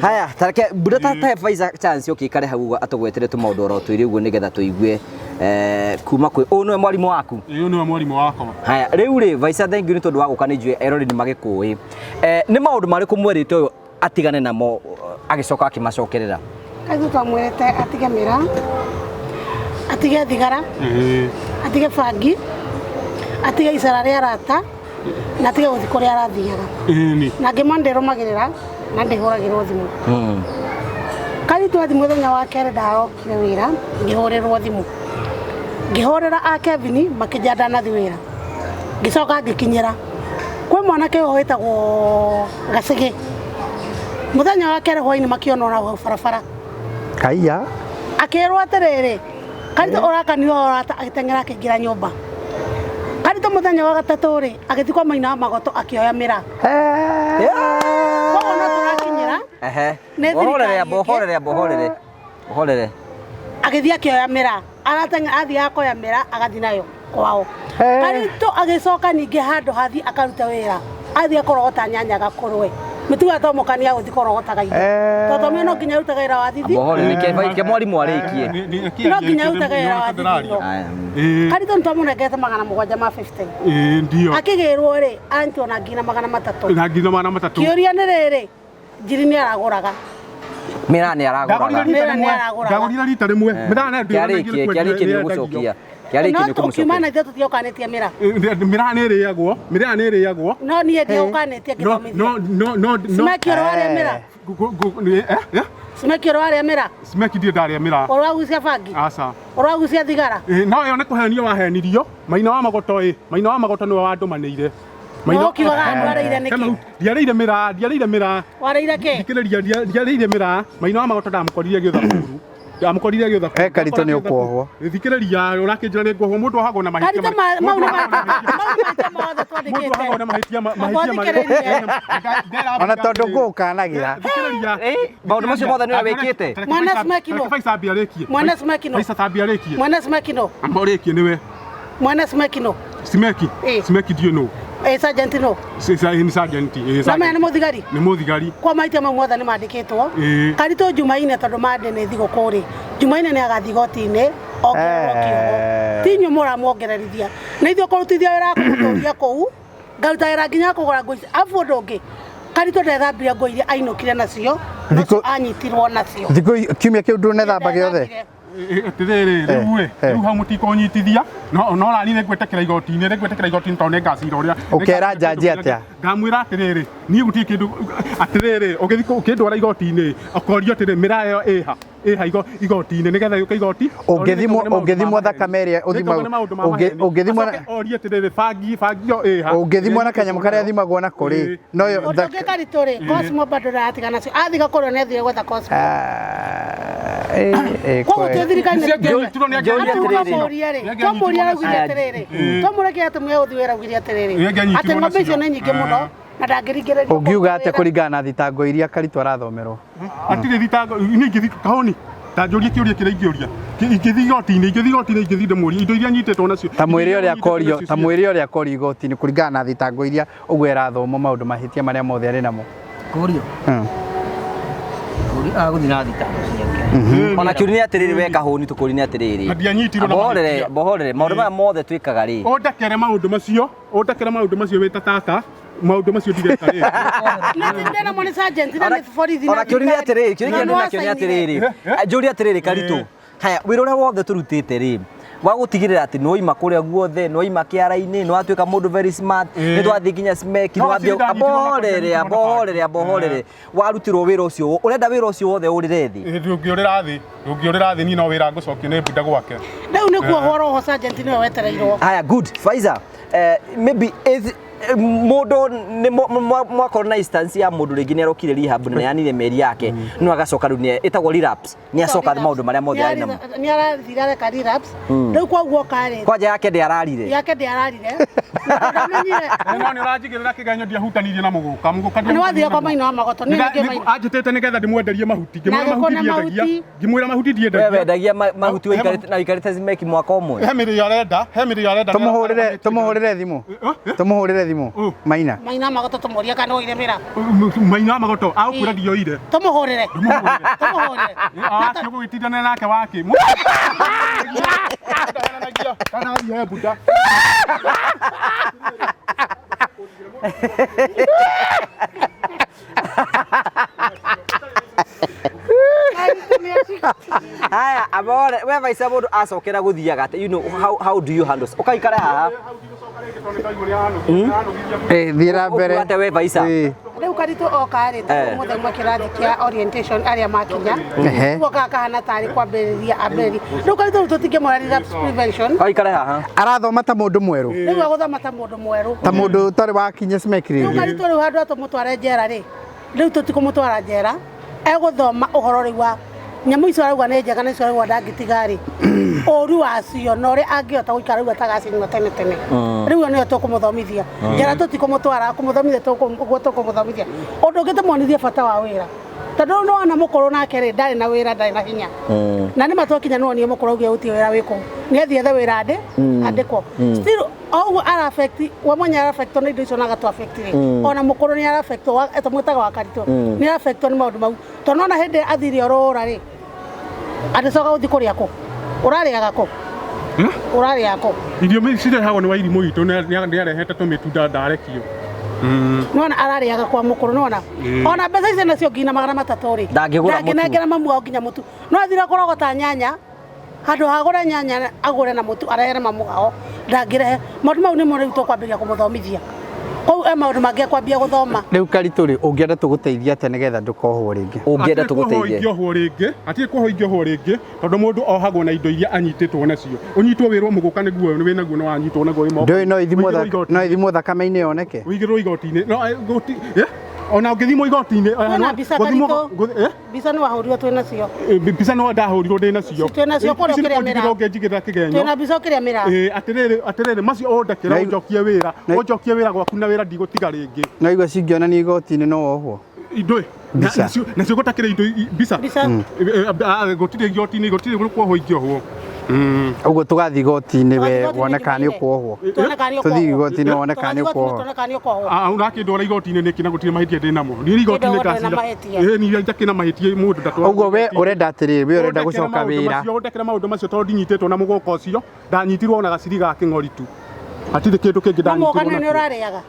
S1: haya tareke buda ta tahe Pfizer chance ũkĩikare hau ũguo atũgwetere tũmaũndũ oro twĩrĩ ũguo nĩgetha tũigue kuma kwĩ ũyũ nĩwe mwarimũ waku
S2: ũyũ nĩwe mwarimũ wakwa
S1: haya rĩu rĩ Pfizer thank you nĩ tondũ wa gũka nĩ njũĩ erori nĩ magĩkũĩ nĩ maũndũ marĩkũ mwerĩte ũyũ atigane namo agĩcoka akĩmacokerera
S6: Kaithu twamwĩrĩte atige mĩraa atige thigara atige bangi atige icera rĩa arata na atige gũthiĩ kũrĩa arathiaga na ngĩmwa ndĩrũmagĩrĩra na ndĩhũragĩrwo thimũ Karitũ athi mũthenya wa kerĩ ndarokire wĩra ngĩhũrĩrwo thimũ ngĩhũrĩra a Kevin makĩnjĩra ndanathi wĩra ngĩcoka ngĩkinyĩra kwĩ mwanake ũyũ wĩtagwo Gacĩgĩ Muthenya wa kerĩ hwainĩ makĩonwo na hau barabara.
S3: Kaiya.
S6: Akĩrwo atĩrĩrĩ, Karitũ ũrakanio ũrata agĩteng'era akĩingĩra nyũmba. Karitũ mũthenya wa gatatũ rĩ, agĩthiĩ kwa Maina wa Magoto akĩoya mĩraa. Koguo no tũrakinyĩra
S1: Ehe.
S6: Nĩ
S1: Bohorere,
S6: thirikari ĩngĩ.
S1: bohorere, bohorere. Bohorere.
S6: Agĩthiĩ akĩoya mĩraa, arateng'era athiĩ akoya mĩraa agathiĩ nayo kwao. Karitũ agĩcoka ningĩ handũ hathiĩ akaruta wĩra, athiĩ akorogota nyanya gakũrwe. Mĩtugo ya Tomoka nĩ ya gũthiĩ kũrogotaga indo. Tondũ Tomio no nginya arutaga wĩra wa thithi.
S1: Bohorere ke mwarimu arĩkie.
S6: No nginya arutage wĩra wa thithino.
S1: Aya.
S6: Karitũ nĩ twamũnengete 750.
S2: Ĩĩ ndio.
S6: Akĩgĩrwo rĩ, aranyitwo na 300,000.
S2: Na 300,000.
S6: Kĩũria nĩ rĩrĩ, ngiri nĩ aragũraga.
S1: Mĩraa nĩ aragũraga.
S6: Mĩraa nĩ aragũraga.
S2: Ndagũrire rita rĩmwe. Mĩraa nĩ
S1: Kĩarĩkie, kĩarĩkie nĩ ũgũcokia. Kĩarĩkie
S6: No
S1: nĩ
S6: tũkiuma na
S1: ũkũmũcokia.
S6: ithuĩ tũtiũkanĩtie mĩraa.
S2: Mĩraa nĩ ĩrĩagwo, mĩraa nĩ ĩrĩagwo.
S6: No niĩ ndiũkanĩtie
S2: No
S6: ngĩthomithia.
S2: no no no no.
S6: Smeki ũrwarĩa mĩraa. Smeki ũrwarĩa mĩraa.
S2: Smeki ndirĩ ndarĩa mĩraa.
S6: Ũragucia bangi.
S2: Aca.
S6: Ũragucia thigara.
S2: No ĩyo nĩ kũhenio wahenirio. Maina wa Magoto ĩ, Maina wa Magoto nĩwe wandũmanĩire.
S6: No ũkiugaga ndwarĩire nĩkĩ?
S2: Ndiarĩire mĩraa, ndiarĩire mĩraa.
S6: Warĩire kĩ?
S2: Thikĩrĩria, ndiarĩire mĩraa. Maina wa Magoto ndamũkorire agĩũtha cukuru. Ndamũkorire agĩũtha cukuru.
S3: Karitũ nĩ ũkuohwo.
S2: Thikĩrĩria, ũrakĩnjĩra nĩ nguohwo. Mũndũ ohagwo na mahĩtia
S6: Karitũ mau nĩ mahĩtia mothe
S2: Mũndũ ohagwo na
S6: twandĩkĩte.
S2: mahĩtia mahĩtia
S6: Thikĩrĩria.
S3: Ona tondũ ngũũkanagĩra.
S2: Thikĩrĩria.
S1: Maũndũ macio mothe nĩwe wĩkĩte.
S6: Mwana Smeki no.
S2: Reke Faisa ambie arĩkie.
S6: Mwana Smeki no.
S2: Faisa tambia arĩkie.
S6: Mwana Smeki no.
S2: Amba ũrĩkie nĩwe.
S6: Mwana Smeki no.
S2: Smeki. Smeki ndiũĩ nũ.
S6: Ĩ sergeant no.
S2: Nĩ sergeant.
S6: Namenya nĩ mũthigari.
S2: Nĩ mũthigari.
S6: Kwa mahĩtia mau mothe nĩ mandĩkĩtwo.
S2: Ĩĩ.
S6: Karitũ Jumaine tondũ mande nĩ thigũkũ rĩ, Jumaine nĩ agathiĩ igoti-inĩ ongererwo kĩoho. Ti inyuĩ mũramuongererithia. Na ithuĩ kũrutithia wĩra wa kũmũtũria kũu, ngaruta wĩra nginya wa kũgũra nguo ici. Arabu ũndũ ũngĩ, Karitũ ndethambire nguo iria ainũkire nacio, nocio anyitirwo nacio.
S3: Thikũ kiumia kĩu ndũnethamba gĩothe.
S2: Atĩrĩrĩ, rĩu ĩ, rĩu hau mũtikũnyitithia, no no nani nĩngwĩtĩkĩra igoti-inĩ, nĩngwĩtĩkĩra igoti-inĩ tondũ nĩngacira ũrĩa.
S3: Ũkera njanji atĩa?
S2: Ngamwĩra atĩrĩrĩ, niĩ gũtirĩ kĩndũ atĩrĩrĩ, ũgĩthiĩ ũkĩndwara igoti-inĩ, ũkorio atĩrĩ, mĩraa ĩyo ĩha, ĩha igoti-inĩ nĩgetha yũke igoti.
S3: Ũngĩthimwo thakame ĩrĩa ũngĩthimwo
S2: orie atĩrĩrĩ, bangi bangi ĩyo ĩha.
S3: Ũngĩthimwo na kanyamũ karĩa thimagwo nako rĩ, no yo
S6: Ũndũ ũngĩ Karitũ rĩ, Cosmo bado ndaratigana nacio. Athiĩ gakũrwo nĩ athire gwetha Cosmo. Koguo twĩ thirikari twamũria rĩ, twamũria araugire atĩrĩrĩ, twamũria atĩ mũgũthiĩ wĩra augire atĩrĩrĩ, atĩ ng'ombe icio nĩ nyingĩ mũno na ndangĩringĩrĩrio.
S3: Ũngiuga atĩa kũringana na thitango iria Karitũ arathomerwo?
S2: Hatirĩ thitango, niĩ ingĩthiĩ kahoni, ta njũrie kĩũria kĩrĩa ingĩũria. Ingĩthiĩ igoti-inĩ, ingĩthiĩ igoti-inĩ ingĩthiĩ ndĩmũrie indo iria nyitĩtwo nacio.
S3: Ta mwĩre ũrĩa akorio, ta mwĩre ũrĩa akorio igoti-inĩ kũringana na thitango iria ũguo ĩrathomwo maũndũ mahĩtia marĩa mothe arĩ namo.
S5: Kũrio. Kũrio agũthiĩ na thitango ciake.
S1: Ona kĩũria nĩ atĩrĩrĩ we kahũni tũkũria nĩ atĩrĩrĩ.
S2: Na ndianyitirwo na
S1: Bohorere,
S2: mahĩtia.
S1: bohorere maũndũ maya mothe twĩkaga rĩ.
S2: Ũndekere maũndũ macio, ũndekere maũndũ macio wĩ ta tata, maũndũ macio ndireka rĩngĩ.
S6: Nĩ namo nĩ sergeant na nĩ borithi.
S1: Ona kĩũria nĩ atĩrĩrĩ, kĩũria kĩrĩa ndĩnakĩo nĩ atĩrĩrĩ. Njũria atĩrĩrĩ Karitũ. Haya, wĩra ũrĩa wothe tũrutĩte rĩ, wa gũtigĩrĩra atĩ nĩwaima kũrĩa guothe, nĩwaima kĩara-inĩ, nĩwatuĩka mũndũ very smart, nĩtwathiĩ nginya Smeki,
S2: No,
S1: nĩwathiĩ
S2: acio
S1: abohorere, abohorere, abohorere. Warutirwo wĩra ũcio, ũrenda wĩra ũcio wothe ũrĩre thĩ.
S2: Ndũngĩũrĩra thĩ, ndũngĩũrĩra thĩ niĩ no wĩra ngũcokia nĩ mbunda gwake.
S6: Rĩu nĩ kuohwo roho sergeant nĩwe wetereirwo.
S1: Haya, good. Faiza, maybe is mũndũ nĩ mwakorwo na instance ya mũndũ rĩngĩ nĩ arokire rehab na nĩanire mĩeri yake no agacoka rĩu ĩtagwo relapse nĩ acoka maũndũ marĩa mothe arĩ namo.
S6: Nĩ arathire areka relapse. Rĩu koguo karĩ.
S1: Kwanja yake ndĩararire.
S6: Yake ndĩararire. Ndamenyire.
S2: No nĩ ũranjigĩrĩra kĩgenyo ndiahutanirie na mũgũka. Mũgũka
S6: Nĩ wathire kwa Maina wa Magoto. Nĩ rĩngĩ Maina.
S2: Anjĩtĩte nĩgetha ndĩmwenderie mahuti. Ngĩmwĩra
S6: Na
S2: mahuti
S6: gũkũ na
S2: ndiendagia.
S6: mahuti.
S2: Ngĩmwĩra mahuti
S1: We
S2: ndiendagia.
S1: wendagia mahuti ũikarĩte na ũikarĩte Smeki mwaka ũmwe.
S2: He mĩrĩo arenda, he mĩrĩo arenda.
S3: Tũmũhũrĩre, tũmũhũrĩre thimũ. Tũmũhũrĩre thimũ. Maina.
S6: Maina wa Magoto tũmũrie kana oire mĩraa.
S2: Maina wa Magoto agũkwĩra ndioire.
S6: Tũmũhũrĩre. Tũmũhũrĩre.
S2: Acio gũgĩtindana nake wakĩ. Kana athiĩ he mbunda.
S1: Haya, abore, we Faiza mũndũ acokera gũthiaga atĩa? You know, how do you handle? Ũkaikara haha.
S3: Thiĩ na mbere.
S1: Ũkuga atĩa we Faiza?
S6: Rĩu Karitũ oka rĩ, tondũ ũmũthĩ auma kĩrathi kĩa orientation arĩa makinya.
S3: Ehe.
S6: Rĩu okaga kahana tarĩ kwambĩrĩria ambĩrĩria. Rĩu Karitũ rĩu tũtingĩmwĩra relapse prevention.
S1: Ũgaikara haha.
S3: Arathoma ta mũndũ mwerũ.
S6: Rĩu agũthoma ta mũndũ mwerũ.
S3: Ta mũndũ ũtarĩ wakinya Smeki
S6: Rĩu
S3: rĩngĩ.
S6: Karitũ rĩu handũ ha tũmũtware njera rĩ, Rĩu tũtikũmũtwara njera, egũthoma ũhoro rĩu wa nyamũ icio arauga nĩ njega na icio arauga ndangĩtiga rĩ, ũru wacio na ũrĩa angĩhota gũikara rĩu atagacinyua tene tene. Rĩu ĩyo nĩyo tũkũmũthomithia. Njera tũtikũmũtwara, kũmũthomithia ũguo tũkũmũthomithia. Ũndũ ũngĩ tũmuonithie bata wa wĩra. Tondũ rĩu nĩwona mũkũrũ nake rĩ, ndarĩ na wĩra, ndarĩ na hinya. Na nĩ ma twakinya nĩwonire mũkũrũ augire gũtirĩ wĩra wĩ kũu. Nĩ athiĩ ethe wĩra andĩkwo. Still o ũguo ara affect, we mwenyewe ara affect nĩ indo icio na agatũ affect rĩ. Ona mũkũrũ nĩ ara affect, tũmwĩtaga wa Karitũ. Nĩ ara affect nĩ maũndũ mau. Tondũ nĩwona hĩndĩ ĩrĩa athire orũra rĩ, agĩcoka gũthiĩ kũrĩa kũ? Ũrarĩaga kũ? Ũrarĩaga kũ?
S2: Irio cirehagwo nĩ Wairimũ witũ, nĩarehete tũmĩtunda ndarekio.
S6: Nĩwona ararĩaga kwa mũkũrũ, nĩwona? Ona mbeca icio nacio nginya 300 rĩ,
S1: Ndangĩgũra mũtu.
S6: Ndangĩnengera mamu wao nginya mũtu. No athire kũrogota nyanya, handũ ha agũre nyanya agũre na mũtu arehere mamu wao, ndangĩrehe. Maũndũ mau nĩmo rĩu tũkwambĩrĩria kũmũthomithia. Kũu e maũndũ mangĩ ekwambia gũthoma.
S3: Rĩu Karitũ rĩ, ũngĩenda tũgũteithie atĩa nĩgetha ndũkohwo rĩngĩ?
S1: Ũngĩenda tũgũteithie.
S2: Ingĩohwo rĩngĩ, hatirĩ kuohwo ingĩohwo rĩngĩ, tondũ mũndũ ohagwo na indo iria anyitĩtwo nacio. Ũnyitwo wĩrwo mũgũka nĩguo wĩnaguo na wanyitwo naguo wĩ moko.
S3: Ndũĩ no ithimwo thakame-inĩ yoneke?
S2: Ũigĩrwo igoti-inĩ. No, ona ũngĩthimwo igoti-inĩ,
S6: Kwĩna mbica
S2: gũthimwo
S6: Karitũ. Mbica nĩ wahũrirwo twĩ nacio.
S2: Mbica no ndahũrirwo ndĩ nacio.
S6: Twĩ nacio kũrĩa
S2: Ici nĩ
S6: ũkĩrĩa mĩraa.
S2: kũnjigĩrĩra ũngĩnjigĩrĩra kĩgenyo.
S6: Twĩ na mbica ũkĩrĩa mĩraa.
S2: Atĩrĩrĩ, atĩrĩrĩ, macio ũndekera ũnjokie wĩra. Ũnjokie wĩra gwaku na wĩra ndigũtiga rĩngĩ.
S3: No igua cingĩonania igoti-inĩ no wohwo.
S2: Indo ĩ,
S3: Mbica.
S2: Nacio gũtakĩrĩ indo mbica.
S6: Mbica.
S2: Gũtirĩ igoti-inĩ, gũtirĩ kuohwo ingĩohwo.
S3: Ũguo tũgathiĩ igoti-inĩ we
S6: Tũgathiĩ igoti-inĩ
S3: wone kana nĩ
S6: Jumaine.
S3: ũkuohwo.
S6: Tuone kana nĩ
S3: Tũthiĩ
S6: ũkuohwo.
S3: igoti-inĩ wone kana nĩ
S6: Tũgathiĩ igoti-inĩ
S3: ũkuohwo.
S6: tuone kana nĩ ũkuohwo.
S2: Ũrakĩndwara igoti-inĩ nĩkĩ na gũtirĩ mahĩtia ndĩ namo? Niĩ igoti-inĩ
S6: Ndĩ na
S2: ngacira.
S6: mahĩtia.
S2: Niĩ njakĩ na mahĩtia mũndũ ndatwaragwo
S3: Ũguo we
S2: igoti-inĩ.
S3: ũrenda atĩrĩrĩ, we ũrenda gũcoka wĩra.
S2: Ũndekere maũndũ macio tondũ ndinyitĩtwo na mũgũka ũcio, ndanyitirwo na gaciri ga kĩng'ori tu. Hatirĩ kĩndũ kĩngĩ
S6: Na
S2: ndanyitirwo
S6: mũgane nĩ
S2: nakĩo.
S6: ũrarĩaga.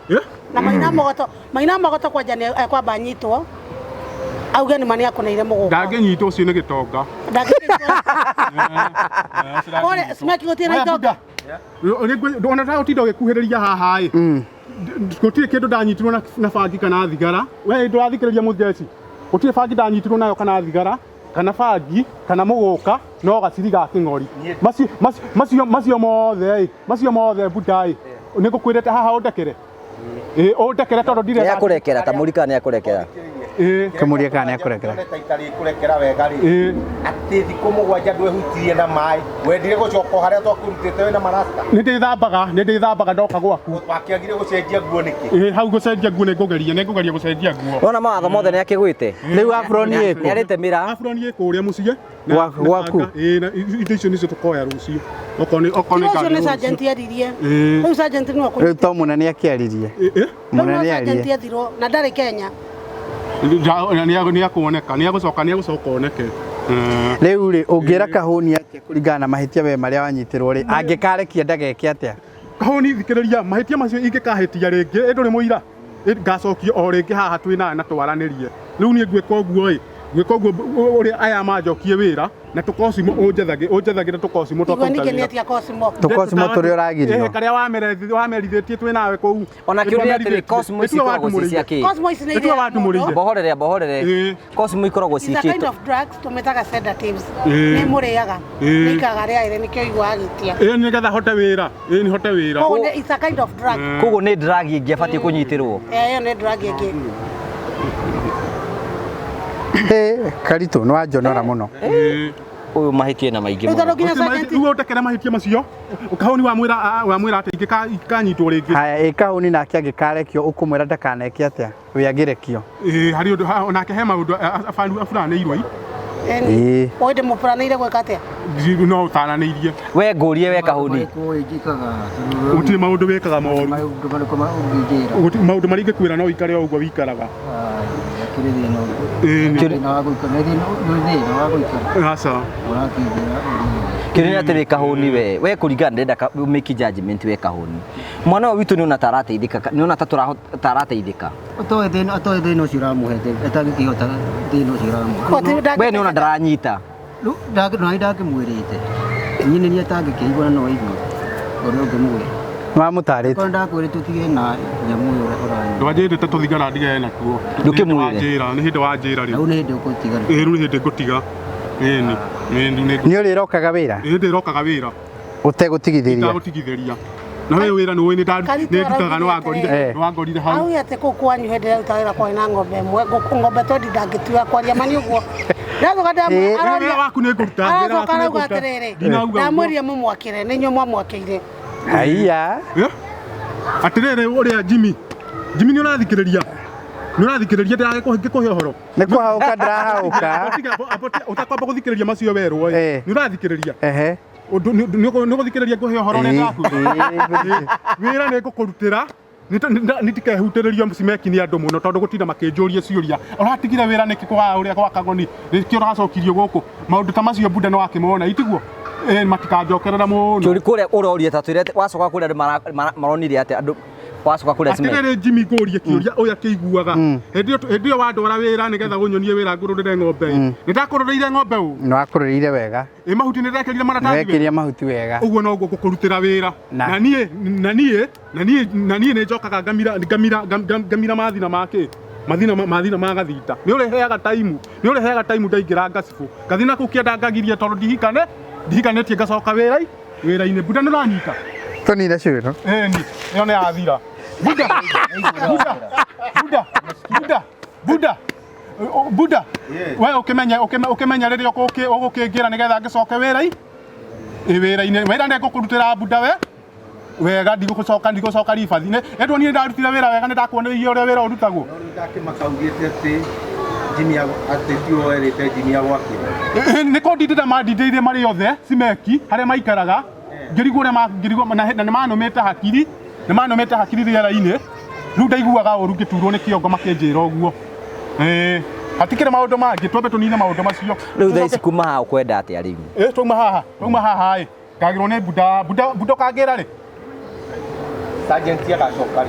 S6: Na Maina Mogoto, Maina Mogoto kwanja nĩ ekwamba anyitwo. Auge nĩ ma nĩ akũneire mũgũka.
S2: Ndangĩnyitwo ũcio nĩ gĩtonga.
S6: Ndangĩnyitwo. Kũrĩa Smeki gũtirĩ na itonga.
S2: Ona ndagũtinda ũgĩkuhĩrĩria haha ĩ. Gũtirĩ kĩndũ ndanyitirwo na bangi kana thigara. We ndũrathikĩrĩria mũtheci. Gũtirĩ bangi ndanyitirwo nayo kana thigara, kana bangi, kana mũgũka, no gaciri ga kĩng'ori. Macio mothe ĩ, macio mothe buda ĩ. Nĩ ngũkwĩrĩte haha ũndekere. Ũndekere tondũ ndirenda.
S1: Nĩ akũrekera, ta mũrika nĩ akũrekera.
S3: Kĩmũria kana nĩ akũrekera.
S4: Itarĩ kũrekera wega rĩ. Atĩ thikũ mũgwanja ndwehutirie na maĩ. Wendire gũcoka o harĩa twakũrutĩte wĩna marasta.
S2: Nĩ ndĩthambaga, nĩ ndĩthambaga ndoka gwaku.
S4: Wakĩagire gũcenjia nguo nĩkĩ?
S2: Hau gũcenjia nguo nĩ ngũgeria, nĩ ngũgeria gũcenjia nguo.
S1: Wona mawatho mothe nĩ akĩgwĩte.
S3: Rĩu apron ĩkũ?
S1: Nĩ arĩte mĩraa.
S2: Apron ĩ kũrĩa mũciĩ.
S3: Gwaku.
S2: Na indo icio nĩcio tũkoya rũciũ. Okorwo nĩ
S6: Ũcio nĩ
S2: ngari
S6: sergeant eririe. Rĩu sergeant nĩwe
S3: Rĩu to mũnene akĩaririe.
S6: Rĩu no
S3: Mũnene
S6: sergeant
S3: arie.
S6: ethirwo na ndarĩ Kenya.
S2: Nĩ akuoneka, nĩ agũcoka, nĩ agũcoka oneke.
S3: Rĩu rĩ, ũngĩra Kahũni atĩa kũringana na mahĩtia we marĩa wanyitirwo rĩ, angĩkarekia ndageke atĩa?
S2: Kahũni thikĩrĩria, mahĩtia macio ingĩkahĩtia rĩngĩ, ĩ ndũrĩ mũira, ngacokio o rĩngĩ haha twĩ nawe na twaranĩrie. Rĩu niĩ ngwĩka ũguo ĩ, ngwĩka ũguo ũrĩa aya manjokie wĩra na tũkocimo ũnjethagĩre tũkocimo twa
S6: Igua
S2: kũruta
S6: ningĩ nĩ
S2: wĩra.
S6: atia Cosmo.
S3: Tũkocimo tũrĩa ũragirio.
S2: Karĩa wamerithĩtie twĩ nawe kũu.
S1: Ona kĩũria atĩrĩ, Cosmo ici ikoragwo ci cia kĩ?
S6: Cosmo ici nĩ iria mũndũ.
S1: Mbohorere, mbohorere. Cosmo ikoragwo
S6: It's a kind
S1: ciĩkĩtwo.
S6: of drugs tũmĩtaga sedatives. Nĩ mũrĩaga. Nĩ ikaga rĩa ĩrĩ nĩkĩo ũiguaga agĩtia.
S2: Nĩgetha hote wĩra. Nĩ hote wĩra.
S6: Koguo it's a kind of drug.
S1: Koguo nĩ drug ĩngĩ abatiĩ kũnyitĩrwo.
S6: Ĩyo nĩ drug ĩngĩ.
S3: Karitũ nĩ wanjonora mũno.
S1: Ũyũ mahĩtia na maingĩ
S6: Rĩu tondũ nginya sergeant
S2: Rĩu ũndekere mahĩtia macio. Kahũni wamwĩra atĩ ingĩkanyitwo rĩngĩ.
S3: Haya, ĩ Kahũni nake angĩkarekio ũkũmwĩra ndakaneke atĩa? We angĩrekio.
S2: Harĩ ũndũ onake he maũndũ aburanĩirwo.
S6: Ũĩ ndĩmũburanĩire gwĩka atĩa?
S2: No ũtaranĩirie.
S1: We ngũrie we Kahũni.
S2: Gũtirĩ maũndũ wĩkaga moru. Maũndũ marĩa ingĩkwĩra no ũikare o ũguo wĩikaraga. Aca.
S1: Kĩũria nĩ atĩrĩ Kahũni we, we kũringana ndĩrenda make judgment we Kahũni. Mwana ũyũ witũ nĩ ona ta arateithĩka, nĩ ona ta arateithĩka.
S5: Atoĩ thĩna ũcio ũramũhe, atangĩkĩhota thĩna ũcio ũramũhe.
S1: We nĩ ona ndaranyita.
S5: Rĩu nani ndangĩmwĩrĩte. Niĩ nĩ niĩ atangĩkĩigua na no aigue ũrĩa ũngĩmwĩra.
S3: Nĩ wamũtarĩte.
S5: Korwo ndakwĩrĩte ũtige na nyamũ ĩyo ũranyua.
S2: Ndwanjĩrĩte tũthigara ndigane nakuo.
S1: Ndũkĩmwĩre?
S2: Nĩ hĩndĩ wanjĩra rĩu.
S5: Rĩu nĩ hĩndĩ ũgũtiga.
S2: Rĩu nĩ hĩndĩ ngũtiga. Ĩni.
S3: Nĩ ũrĩrokaga wĩra?
S2: Ĩĩ ndĩrokaga wĩra.
S3: Ũtegũtigithĩria?
S2: Itagũtigithĩria. Na we wĩra nĩ ũĩ nĩ
S6: Karitũ
S2: nĩ ndutaga nĩ wangorire
S3: Eh.
S2: nĩ wangorire hau.
S6: Auge atĩ kũu kwanyu hĩndĩ ĩrĩa arutaga wĩra kwarĩ na ng'ombe ĩmwe, ng'ombe twendi ndangĩtiga kwaria ma nĩ ũguo. Ndacoka
S3: Eh.
S2: Wĩra waku nĩ ngũruta, wĩra
S6: aracoka
S2: waku nĩ
S6: arauga
S2: ngũruta.
S6: atĩrĩrĩ,
S2: Ndinauga ũguo.
S6: ndamwĩrire mũmwakĩre, nĩ inyuĩ mwamwakĩire.
S3: Haiya.
S2: Eh? Atĩrĩrĩ ũrĩa Jimmy. Jimmy nĩ ũrathikĩrĩria. Nĩ ũrathikĩrĩria ndĩragĩkũhe ũhoro.
S3: Nĩ kũhaũka ndĩrahaũka.
S2: Ũtakwamba gũthikĩrĩria macio werwo
S3: Eh.
S2: nĩ ũrathikĩrĩria.
S3: Ehe.
S2: Ũndũ nĩ ũgũthikĩrĩria ngũhe ũhoro ũrĩa
S3: Ĩĩ,
S2: ndĩrakwĩra. Wĩra nĩ ngũkũrutĩra nĩtikehutĩrĩrio cimeki nĩ andũ mũno tondũ gũtinda makĩnjũria ciũria ũratigire wĩra nĩkĩ kwa ũrĩa gwa kagoni nĩkĩo ũracokirio gũkũ maũndũ ta macio bunda nĩ wakĩmona itiguo matikanjokerera mũno.
S1: Kĩũri kũrĩa ũroria ta twĩre wacoka kũrĩa andũ maronire atĩa andũ wacoka kũrĩa cement.
S2: Atĩrĩrĩ Jimmy ngũrie kĩũria ũyũ akĩiguaga hĩndĩ ĩyo wandwara wĩra nĩgetha ũnyonie wĩra ngũrũrĩre ng'ombe ĩ nĩ ndakũrũrĩire ng'ombe ũ
S3: Nĩ wakũrũrĩire wega.
S2: Ĩ mahuti nĩ ndekĩrire
S3: Nĩ
S2: maratathi wega?
S3: wekĩria mahuti wega.
S2: Ũguo noguo ngũkũrutĩra wĩra.
S3: Na.
S2: Na niĩ na niĩ na niĩ na niĩ nĩ njokaga ngamira ngamira ngamira mathina ma kĩ mathina mathina ma gathinda nĩ ũrĩheaga taimu nĩ ũrĩheaga taimu ndaingĩra ngacibũ ngathi na kũu kĩenda ngagirie tondũ ndihikane ndihikanĩtie ngacoka wĩra wĩra-inĩ bunda nĩ ũranyita.
S3: Tũnine cũĩro.
S2: Ĩni ĩyo nĩ yathira. Buda buda buda buda buda buda we ũkĩmenye ũkĩmenye rĩrĩa ũgũkĩngĩra nĩgetha ngĩcoke wĩra-inĩ wĩra-inĩ wĩra nĩ ngũkũrutĩra buda we wega ndigũcoka ndigũcoka ribathi nĩ endwo niĩ ndarutire wĩra wega nĩ ndakuonereirie ũrĩa wĩra ũrutagwo.
S4: No rĩu ndakĩmaka ugĩte atĩ Jimmy atĩ tiwe werĩte Jimmy agwakĩre.
S2: Nĩ kũndindĩra mandindĩire marĩ othe cimeki harĩa maikaraga ngĩrigwo ũrĩa ngĩrigwo na nĩ manũmĩte hakiri nĩ manũmĩte hakiri rĩera-inĩ rĩu ndaiguaga ũru ngĩturwo nĩ kĩongo makĩnjĩra ũguo. Ĩĩ hatikĩrĩ maũndũ mangĩ twambe tũnine maũndũ macio.
S1: Rĩu thaa ici kuma haha ũkwenda atĩa rĩu?
S2: Ĩ twauma haha twauma haha ĩ ngagĩrwo nĩ buda buda buda ũkangĩra rĩ.
S4: Sergeant agacoka rĩ?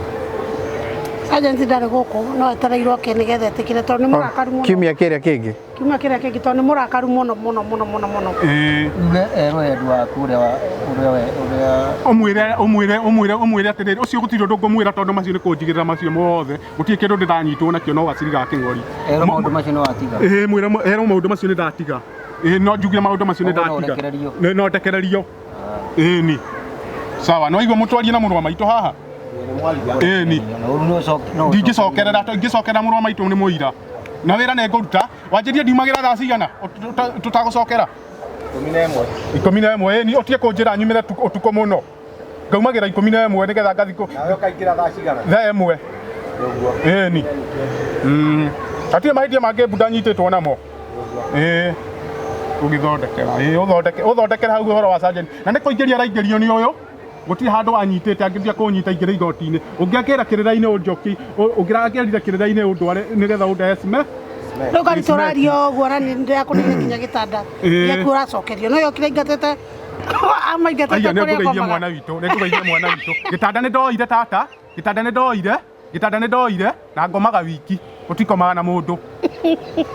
S6: Sergeant ndarĩ gũkũ no etereirwo oke nĩgetha etĩkĩre tondũ nĩ mũrakaru mũno.
S3: Kiumia kĩrĩa kĩngĩ.
S6: Kiumia kĩrĩa kĩngĩ tondũ nĩ mũrakaru mũno mũno mũno mũno mũno.
S2: Ĩĩ
S5: Uge erwo endu waku ũrĩa ũrĩa ũrĩa
S2: ũmwĩre ũmwĩre ũmwĩre ũmwĩre atĩrĩrĩ ũcio gũtirĩ ũndũ ngũmwĩra tondũ macio nĩ kũnjigĩrĩra macio mothe gũtirĩ kĩndũ ndĩranyitwo nakĩo no gaciri ga kĩng'ori.
S5: Erwo maũndũ macio nĩ watiga.
S2: Ĩĩ mwĩre erwo maũndũ macio nĩ ndatiga. Ĩĩ no njugire maũndũ macio nĩ
S5: Ũguo no
S2: ndatiga.
S5: ũrekererio.
S2: No ndekererio. Ĩĩ ni sawa no igua mũtwarie na mũrũ wa maitũ haha. Ĩĩ ni ndingĩcokerera ingĩcokerera mũrũ wa maitũ nĩ mũira na wĩra nĩ ngũruta wanjĩrie ndiumagĩra thaa cigana tũtagũcokera
S4: 11.
S2: 11 ĩni ũtige kũnjĩra nyumĩre ũtukũ mũno ngaumagĩra 11 nĩgetha ngathi kũ
S4: Nawe ũkaingĩra thaa cigana?
S2: Thaa 1. Ĩni hatirĩ mahĩtia mangĩ bunda nyitĩtwo namo. Ĩĩ ũgĩthondekera ĩĩ ũthondeke ũthondekere hau ũhoro wa sergeant na nĩ kũingĩria araingĩrio nĩ ũyũ gũtirĩ handũ anyitĩte angĩthia kũnyita ingĩre igoti-inĩ ũngĩangĩra kĩrĩra-inĩ ũnjoki ũngĩrangĩrire kĩrĩra-inĩ ũndware nĩgetha ũndehe cime.
S6: Rĩu karitũ ũraria ũguo na nĩ ndĩrakũnire nginya gĩtanda gĩaku ũracokerio no yokire aingatĩte amaingatĩte
S2: Aiya nĩ
S6: kũrĩa
S2: ngũgeithia
S6: akomaga.
S2: mwana witũ nĩ ngũgeithia mwana witũ gĩtanda nĩ ndoire tata gĩtanda nĩ ndoire gĩtanda nĩ ndoire na ngomaga wiki gũtikomaga na mũndũ.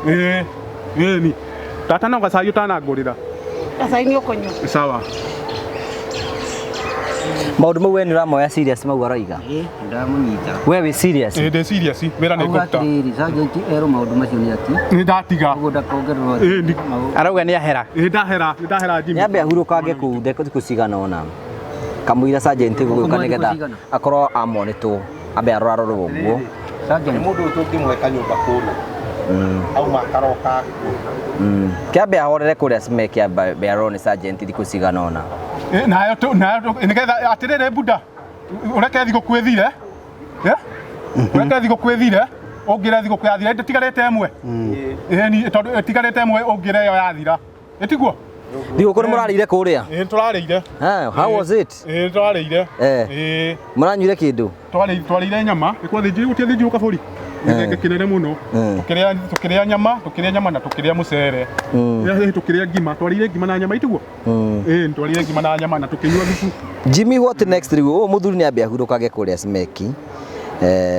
S2: Ĩĩ ĩni tata no gacai ũtanangũrĩra.
S6: Gacai nĩ ũkũnyua.
S2: Sawa.
S1: Maũndũ mau we nĩ ũramoya serious mau aroiga?
S5: Ĩĩ ndamũnyita.
S1: We wĩ serious?
S2: Ĩĩ ndĩ serious wĩra nĩ
S5: Auga
S2: ngũruta.
S5: atĩrĩrĩ sergeant erwo maũndũ macio nĩ ati.
S2: Nĩ ndatiga.
S5: Ũguo ndakongererwo.
S2: Ĩĩ
S3: Arauga nĩ ahera.
S2: Ĩĩ ndahera nĩ ndahera Jimmy.
S1: Nyambe ahurũkange kũu thikũ cigana ũna kamũira sergeant gũgĩũka
S5: Ũkũmwĩra thikũ
S1: nĩgetha
S5: cigana?
S1: akorwo amonĩtwo ambe arorarorwo ũguo.
S5: Sergeant
S4: Nĩ mũndũ ũyũ tũngĩmũhe kanyũmba kũrĩa auma akaroka kuo.
S1: Kĩambe ahorere kũrĩa Smek ambe arorwo nĩ sergeant thikũ cigana ũna.
S2: Nayo nayo nĩgetha atĩrĩrĩ buda ũreke thigũkũ ĩthire ũreke thigũkũ ĩthire ũngĩre thigũkũ yathira ĩtigarĩte ĩmwe. Ĩni tondũ ĩtigarĩte ĩmwe ũngĩre ĩyo yathira ĩtiguo.
S1: Thigũkũ nĩ mũrarĩire kũrĩa?
S2: Ĩĩ tũrarĩire.
S1: How was it?
S2: Ĩĩ tũrarĩire. Ĩĩ
S1: Mũranyuire kĩndũ?
S2: Twarĩire nyama nĩ kwathĩnjirwo gũtiathĩnjirwo kabũri gĩthenge kĩnene mũno tũkĩrĩa nyama tũkĩrĩa nyama na tũkĩrĩa mũcere tũkĩrĩa ngima twarĩire ngima na nyama itiguo. Ĩĩ twarĩire ngima na nyama na tũkĩnyua thubu.
S1: Jimmy what next rĩu ũyũ mũthuri nĩ ambe ahurũkage kũrĩa Smeki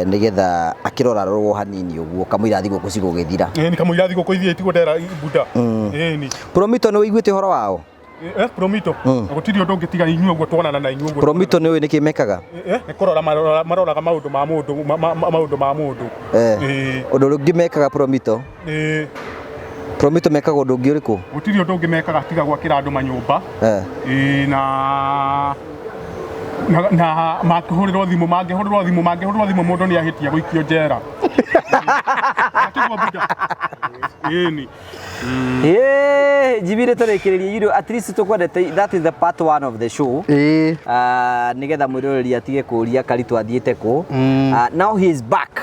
S1: nĩgetha akĩrorarorwo hanini ũguo kamũira thigũkũ cigũgĩthira.
S2: Ĩĩ ni kamũira thigũkũ ithiĩ tiguo ndera buda. Ĩĩ ni
S1: Promito nĩ ũiguĩte ũhoro wao?
S2: Promito gũtirĩ ũndũ ũngĩ tiga inyuĩ ũguo tuonana na inyuĩ ũguo.
S1: Promito nĩ ũĩ nĩkĩ mekaga?
S2: Nĩ kũrora maroraga maũndũ ma mũndũ maũndũ ma mũndũ.
S1: Ũndũ ũrĩa ũngĩ mekaga Promito? Promito mekaga ũndũ ũngĩ ũrĩkũ?
S2: Gũtirĩ ũndũ ũngĩ mekaga tiga gwakĩra andũ manyũmba. Ĩĩ na Na makĩhũrĩrwo thimũ, mangĩhũrĩrwo thimũ, mangĩhũrĩrwo thimũ mũndũ nĩ ahĩtia gũikio njera. Akĩgwa buda. Ĩni.
S1: Ĩĩ, njibire tũrĩkĩrĩrie, you know, at least tũkwendete, that is the part one of the show.
S3: Ĩĩ.
S1: Ah, nĩgetha mwĩroreri atige kũria Karitũ athiĩte kũ. Ah, now he is back.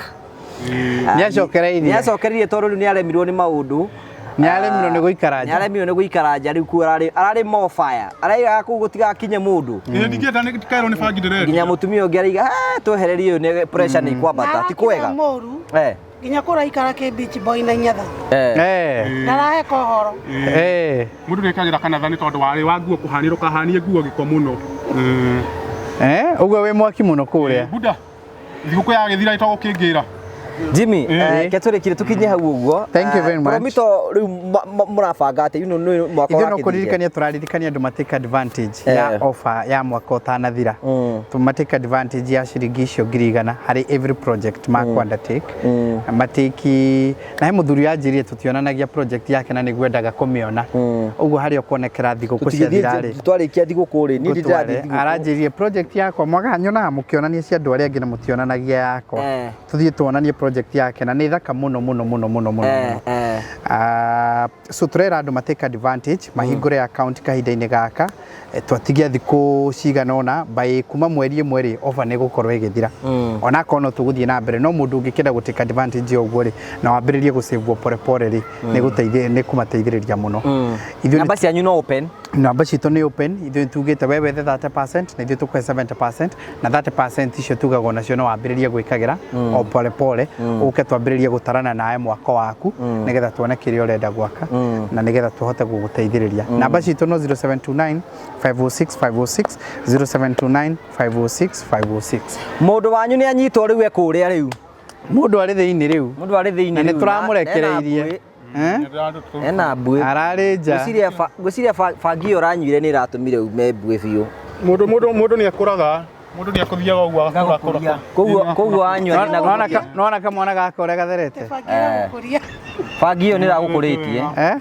S1: Ah,
S3: Nĩacokereirie.
S1: Nĩacokereirie tondũ rĩu nĩaremirwo nĩ maũndũ.
S3: Nĩaremirwo nĩ gũikara nja.
S1: Nĩaremirwo nĩ gũikara nja rĩu kuo ararĩ ararĩ more fire. Araigaga kũu gũtigakinye mũndũ.
S2: Ĩĩ, ndingĩenda nĩ kairwo nĩ bangi ndĩrendia.
S1: Nginya mũtumia ũngĩ araiga, "Ah, twehererie ũyũ nĩ pressure nĩ ikwambata." Ti kwega.
S6: Mũru
S1: Eh.
S6: nginya kũraikara kĩ beach boy na nyetha
S1: Eh.
S3: Eh.
S6: ndaraheka ũhoro.
S3: Eh.
S2: Mũndũ nĩekagĩra kanatha nĩ tondũ warĩ wa nguo kũhania ndũkahanie nguo gĩko mũno.
S3: Eh, ũguo wĩ mwaki mũno kũrĩa.
S2: Buda, thigũkũ yagĩthira ĩtogũkĩngĩra.
S1: Jimmy, ke tũrĩkire tũkinye hau ũguo.
S3: Thank you very much.
S1: Promito rĩu mũrabanga atĩ, you know, nĩ mwaka
S3: Ithuĩ no
S1: ũrakĩthirire.
S3: kũririkania tũraririkania andũ matake advantage ya
S1: Eh.
S3: offer ya mwaka ũtanathira. Tũ matake advantage ya ciringi icio 100,000 harĩ every project ma mm. undertake. Matake na he mũthuri yanjĩrire tũtionanagia project yake na nĩguo endaga kũmĩona. Ũguo harĩa ũkuonekera thigũkũ ciathira rĩ.
S1: Twarĩkia thigũkũ rĩ, niĩ
S3: ngũtware.
S1: ndĩrathiĩ thigũkũ.
S3: Aranjĩrire project yakwa mwaga nyonaga mũkĩonania cia andũ arĩa angĩ na mũtionanagia yakwa.
S1: Eh.
S3: Tũthiĩ tuonanie project yake na nĩ thaka mũno mũno mũno mũno mũno.
S1: Eh,
S3: mũno.
S1: eh.
S3: Ah, so turera andũ matake advantage mahingũre account kahinda-inĩ gaka. Twatigia thikũ cigana ũna by kuma mweri ĩmwe rĩ offer nĩ gũkorwo ĩgĩthira, onakorwo no tũgũthiĩ na mbere no mũndũ ũngĩkenda gũ take advantage ya ũguo rĩ na wambĩrĩrie gũsave pore pore rĩ nĩ gũteithia nĩ kũmateithĩrĩria mũno. Ithuĩ nĩ
S1: Namba cianyu no open.
S3: Namba citũ nĩ open. Ithuĩ tugĩte we wethe 30% na ithuĩ tũkũhe 70% na 30% icio tugaga onacio no wambĩrĩrie gwĩkagĩra o pole pole ũke twambĩrĩrie gũtarana nawe mwako waku nĩgetha tuone kĩrĩa ũrenda gwaka na nĩgetha tũhote gũgũteithĩrĩria. Namba citũ no 0729 506 506, 0729 506 506.
S1: Mũndũ wanyu nĩ anyitwo rĩu ekũrĩa rĩu.
S3: Mũndũ arĩ thĩinĩ rĩu
S1: Mũndũ arĩ thĩinĩ
S3: na nĩ
S1: rĩu,
S3: tũramũrekereirie. Eh?
S1: Ena mbuĩ.
S3: Ararĩ nja.
S1: Ngwĩciria bangi ĩyo ũranyuire nĩ ĩratũmire ume mbuĩ biũ.
S2: Mũndũ mũndũ mũndũ nĩ akũraga, mũndũ nĩ akũthiaga ũguo agakũra kũra.
S1: Koguo wanyua nĩ
S3: Nona nona kamwana gaka ũrĩa gatherete.
S6: Bangi ĩragũkũria.
S1: Bangi ĩyo nĩ ĩragũkũrĩtie.
S3: Eh?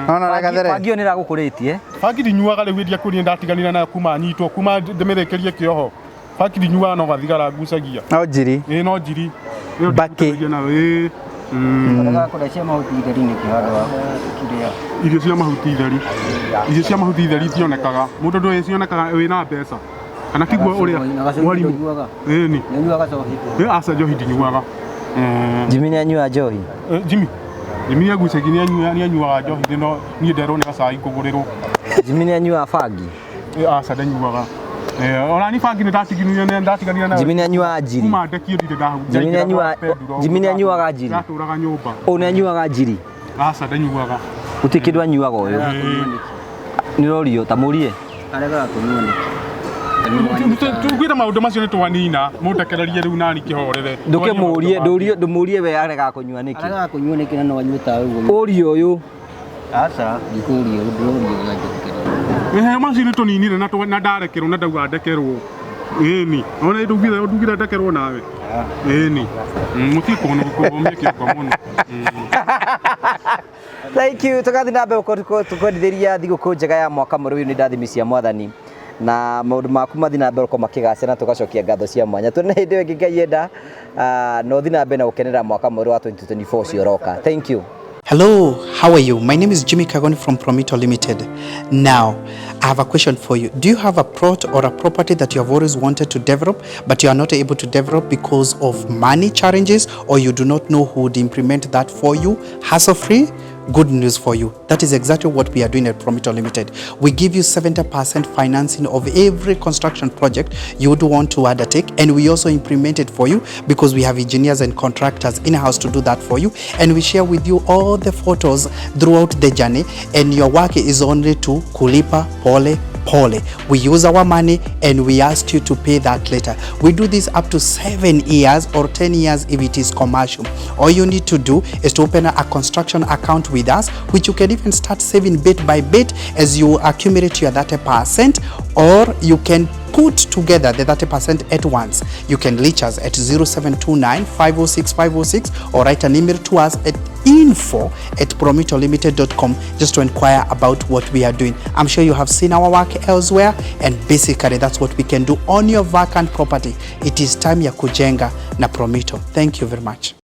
S3: Nona ũrĩa gatherete.
S1: Bangi ĩyo nĩ ĩragũkũrĩtie.
S2: Bangi ndinyuaga rĩu ĩrĩa kũria ndatiganire nayo kuma nyitwo kuma ndĩmĩrĩkĩrie kĩoho. Bangi ndinyuaga no gathigara ngucagia.
S3: No njiri.
S2: Ĩĩ no njiri.
S3: Mbakĩ.
S2: Ĩĩ.
S5: Arega kũrĩa cia mahuti itheri nĩkĩ handũ ha kĩrĩa?
S2: Irio cia mahuti itheri. Irio cia mahuti itheri itionekaga. Mũndũ ndũĩ cionekaga wĩna mbeca. Kana tiguo ũrĩa
S5: Na gacohi
S2: mwarimũ.
S5: ndũnyuaga?
S2: Ĩni.
S5: Nĩũnyuaga cohi?
S2: Ĩ aca njohi ndinyuaga.
S1: Jimmy nĩ anyua njohi.
S2: Jimmy. Jimmy nĩ agucagia nĩ anyuaga njohi no niĩ nderwo nĩ gacai ngũgũrĩrwo.
S1: Jimmy nĩ anyuaga bangi.
S2: Ĩ aca ndanyuaga. Ona ni bangi nĩ ndatiganire nĩ ndatiganire nayo.
S1: Jimmy nĩ anyuaga njiri.
S2: Kuma ndekie ndirĩ ndahu.
S1: Jimmy nĩ anyuaga Jimmy nĩ anyuaga njiri.
S2: Ndatũraga nyũmba.
S1: Ũyũ nĩ anyuaga njiri.
S2: Aca ndanyuaga.
S1: Gũtirĩ kĩndũ anyuaga ũyũ. Nĩ rorio ta mũrie.
S5: Aregaga kũnyua nĩkĩ?
S2: Tugwĩra maũndũ macio nĩ twanina mũndekererie rĩu nani kĩhorere.
S1: Ndũkĩmũrie ndũrie ndũmũrie we aregaga kũnyua nĩkĩ.
S5: Aregaga kũnyua nĩkĩ na no anyue ta ũguo?
S1: Ũrie ũyũ.
S5: Aca, ndikũria ndũroria ũganjĩtĩkĩra.
S2: Ehe macio nĩ tũninire na ndarekerwo na ndauga ndekerwo. Ĩni. Ona ndugire ndugire ndekerwo nawe. Ĩni. Mũtige kũmia kĩongo mũno.
S1: Thank you. Tũgathiĩ na mbere tũkwendithĩria thigũkũ njega ya mwaka mwerũ ũyũ nĩ ndathimi cia mwathani na maũndũ maku mathiĩ na mbere gũkorwo makĩgacĩra na tũgacokia ngatho cia mwanya. Tuonane hĩndĩ ĩyo ĩngĩ Ngai enda, na ũthiĩ na mbere na gũkenera mwaka mwerũ wa 2024 ũcio ũroka. Thank you.
S3: Hello, how are you? My name is Jimmy Kagoni from Promito Limited. Now, I have a question for you. Do you have a plot or a property that you have always wanted to develop, but you are not able to develop because of money challenges, or you do not know who would implement that for you hassle-free? Good news for you. That is exactly what we are doing at Promito Limited. We give you 70% financing of every construction project you would want to undertake, and we also implement it for you because we have engineers and contractors in-house to do that for you, and we share with you all the photos throughout the journey, and your work is only to kulipa pole pole. We use our money and we ask you to pay that later. We do this up to 7 years or 10 years if it is commercial. All you need to do is to open a construction account with us, which you can even start saving bit by bit as you accumulate your 30%, or you can put together the 30% at once, you can reach us at 0729 506 506 or write an email to us at info@promitolimited.com just to inquire about what we are doing. I'm sure you have seen our work elsewhere, and basically that's what we can do on your vacant property. It is time ya kujenga na Promito. Thank you very much.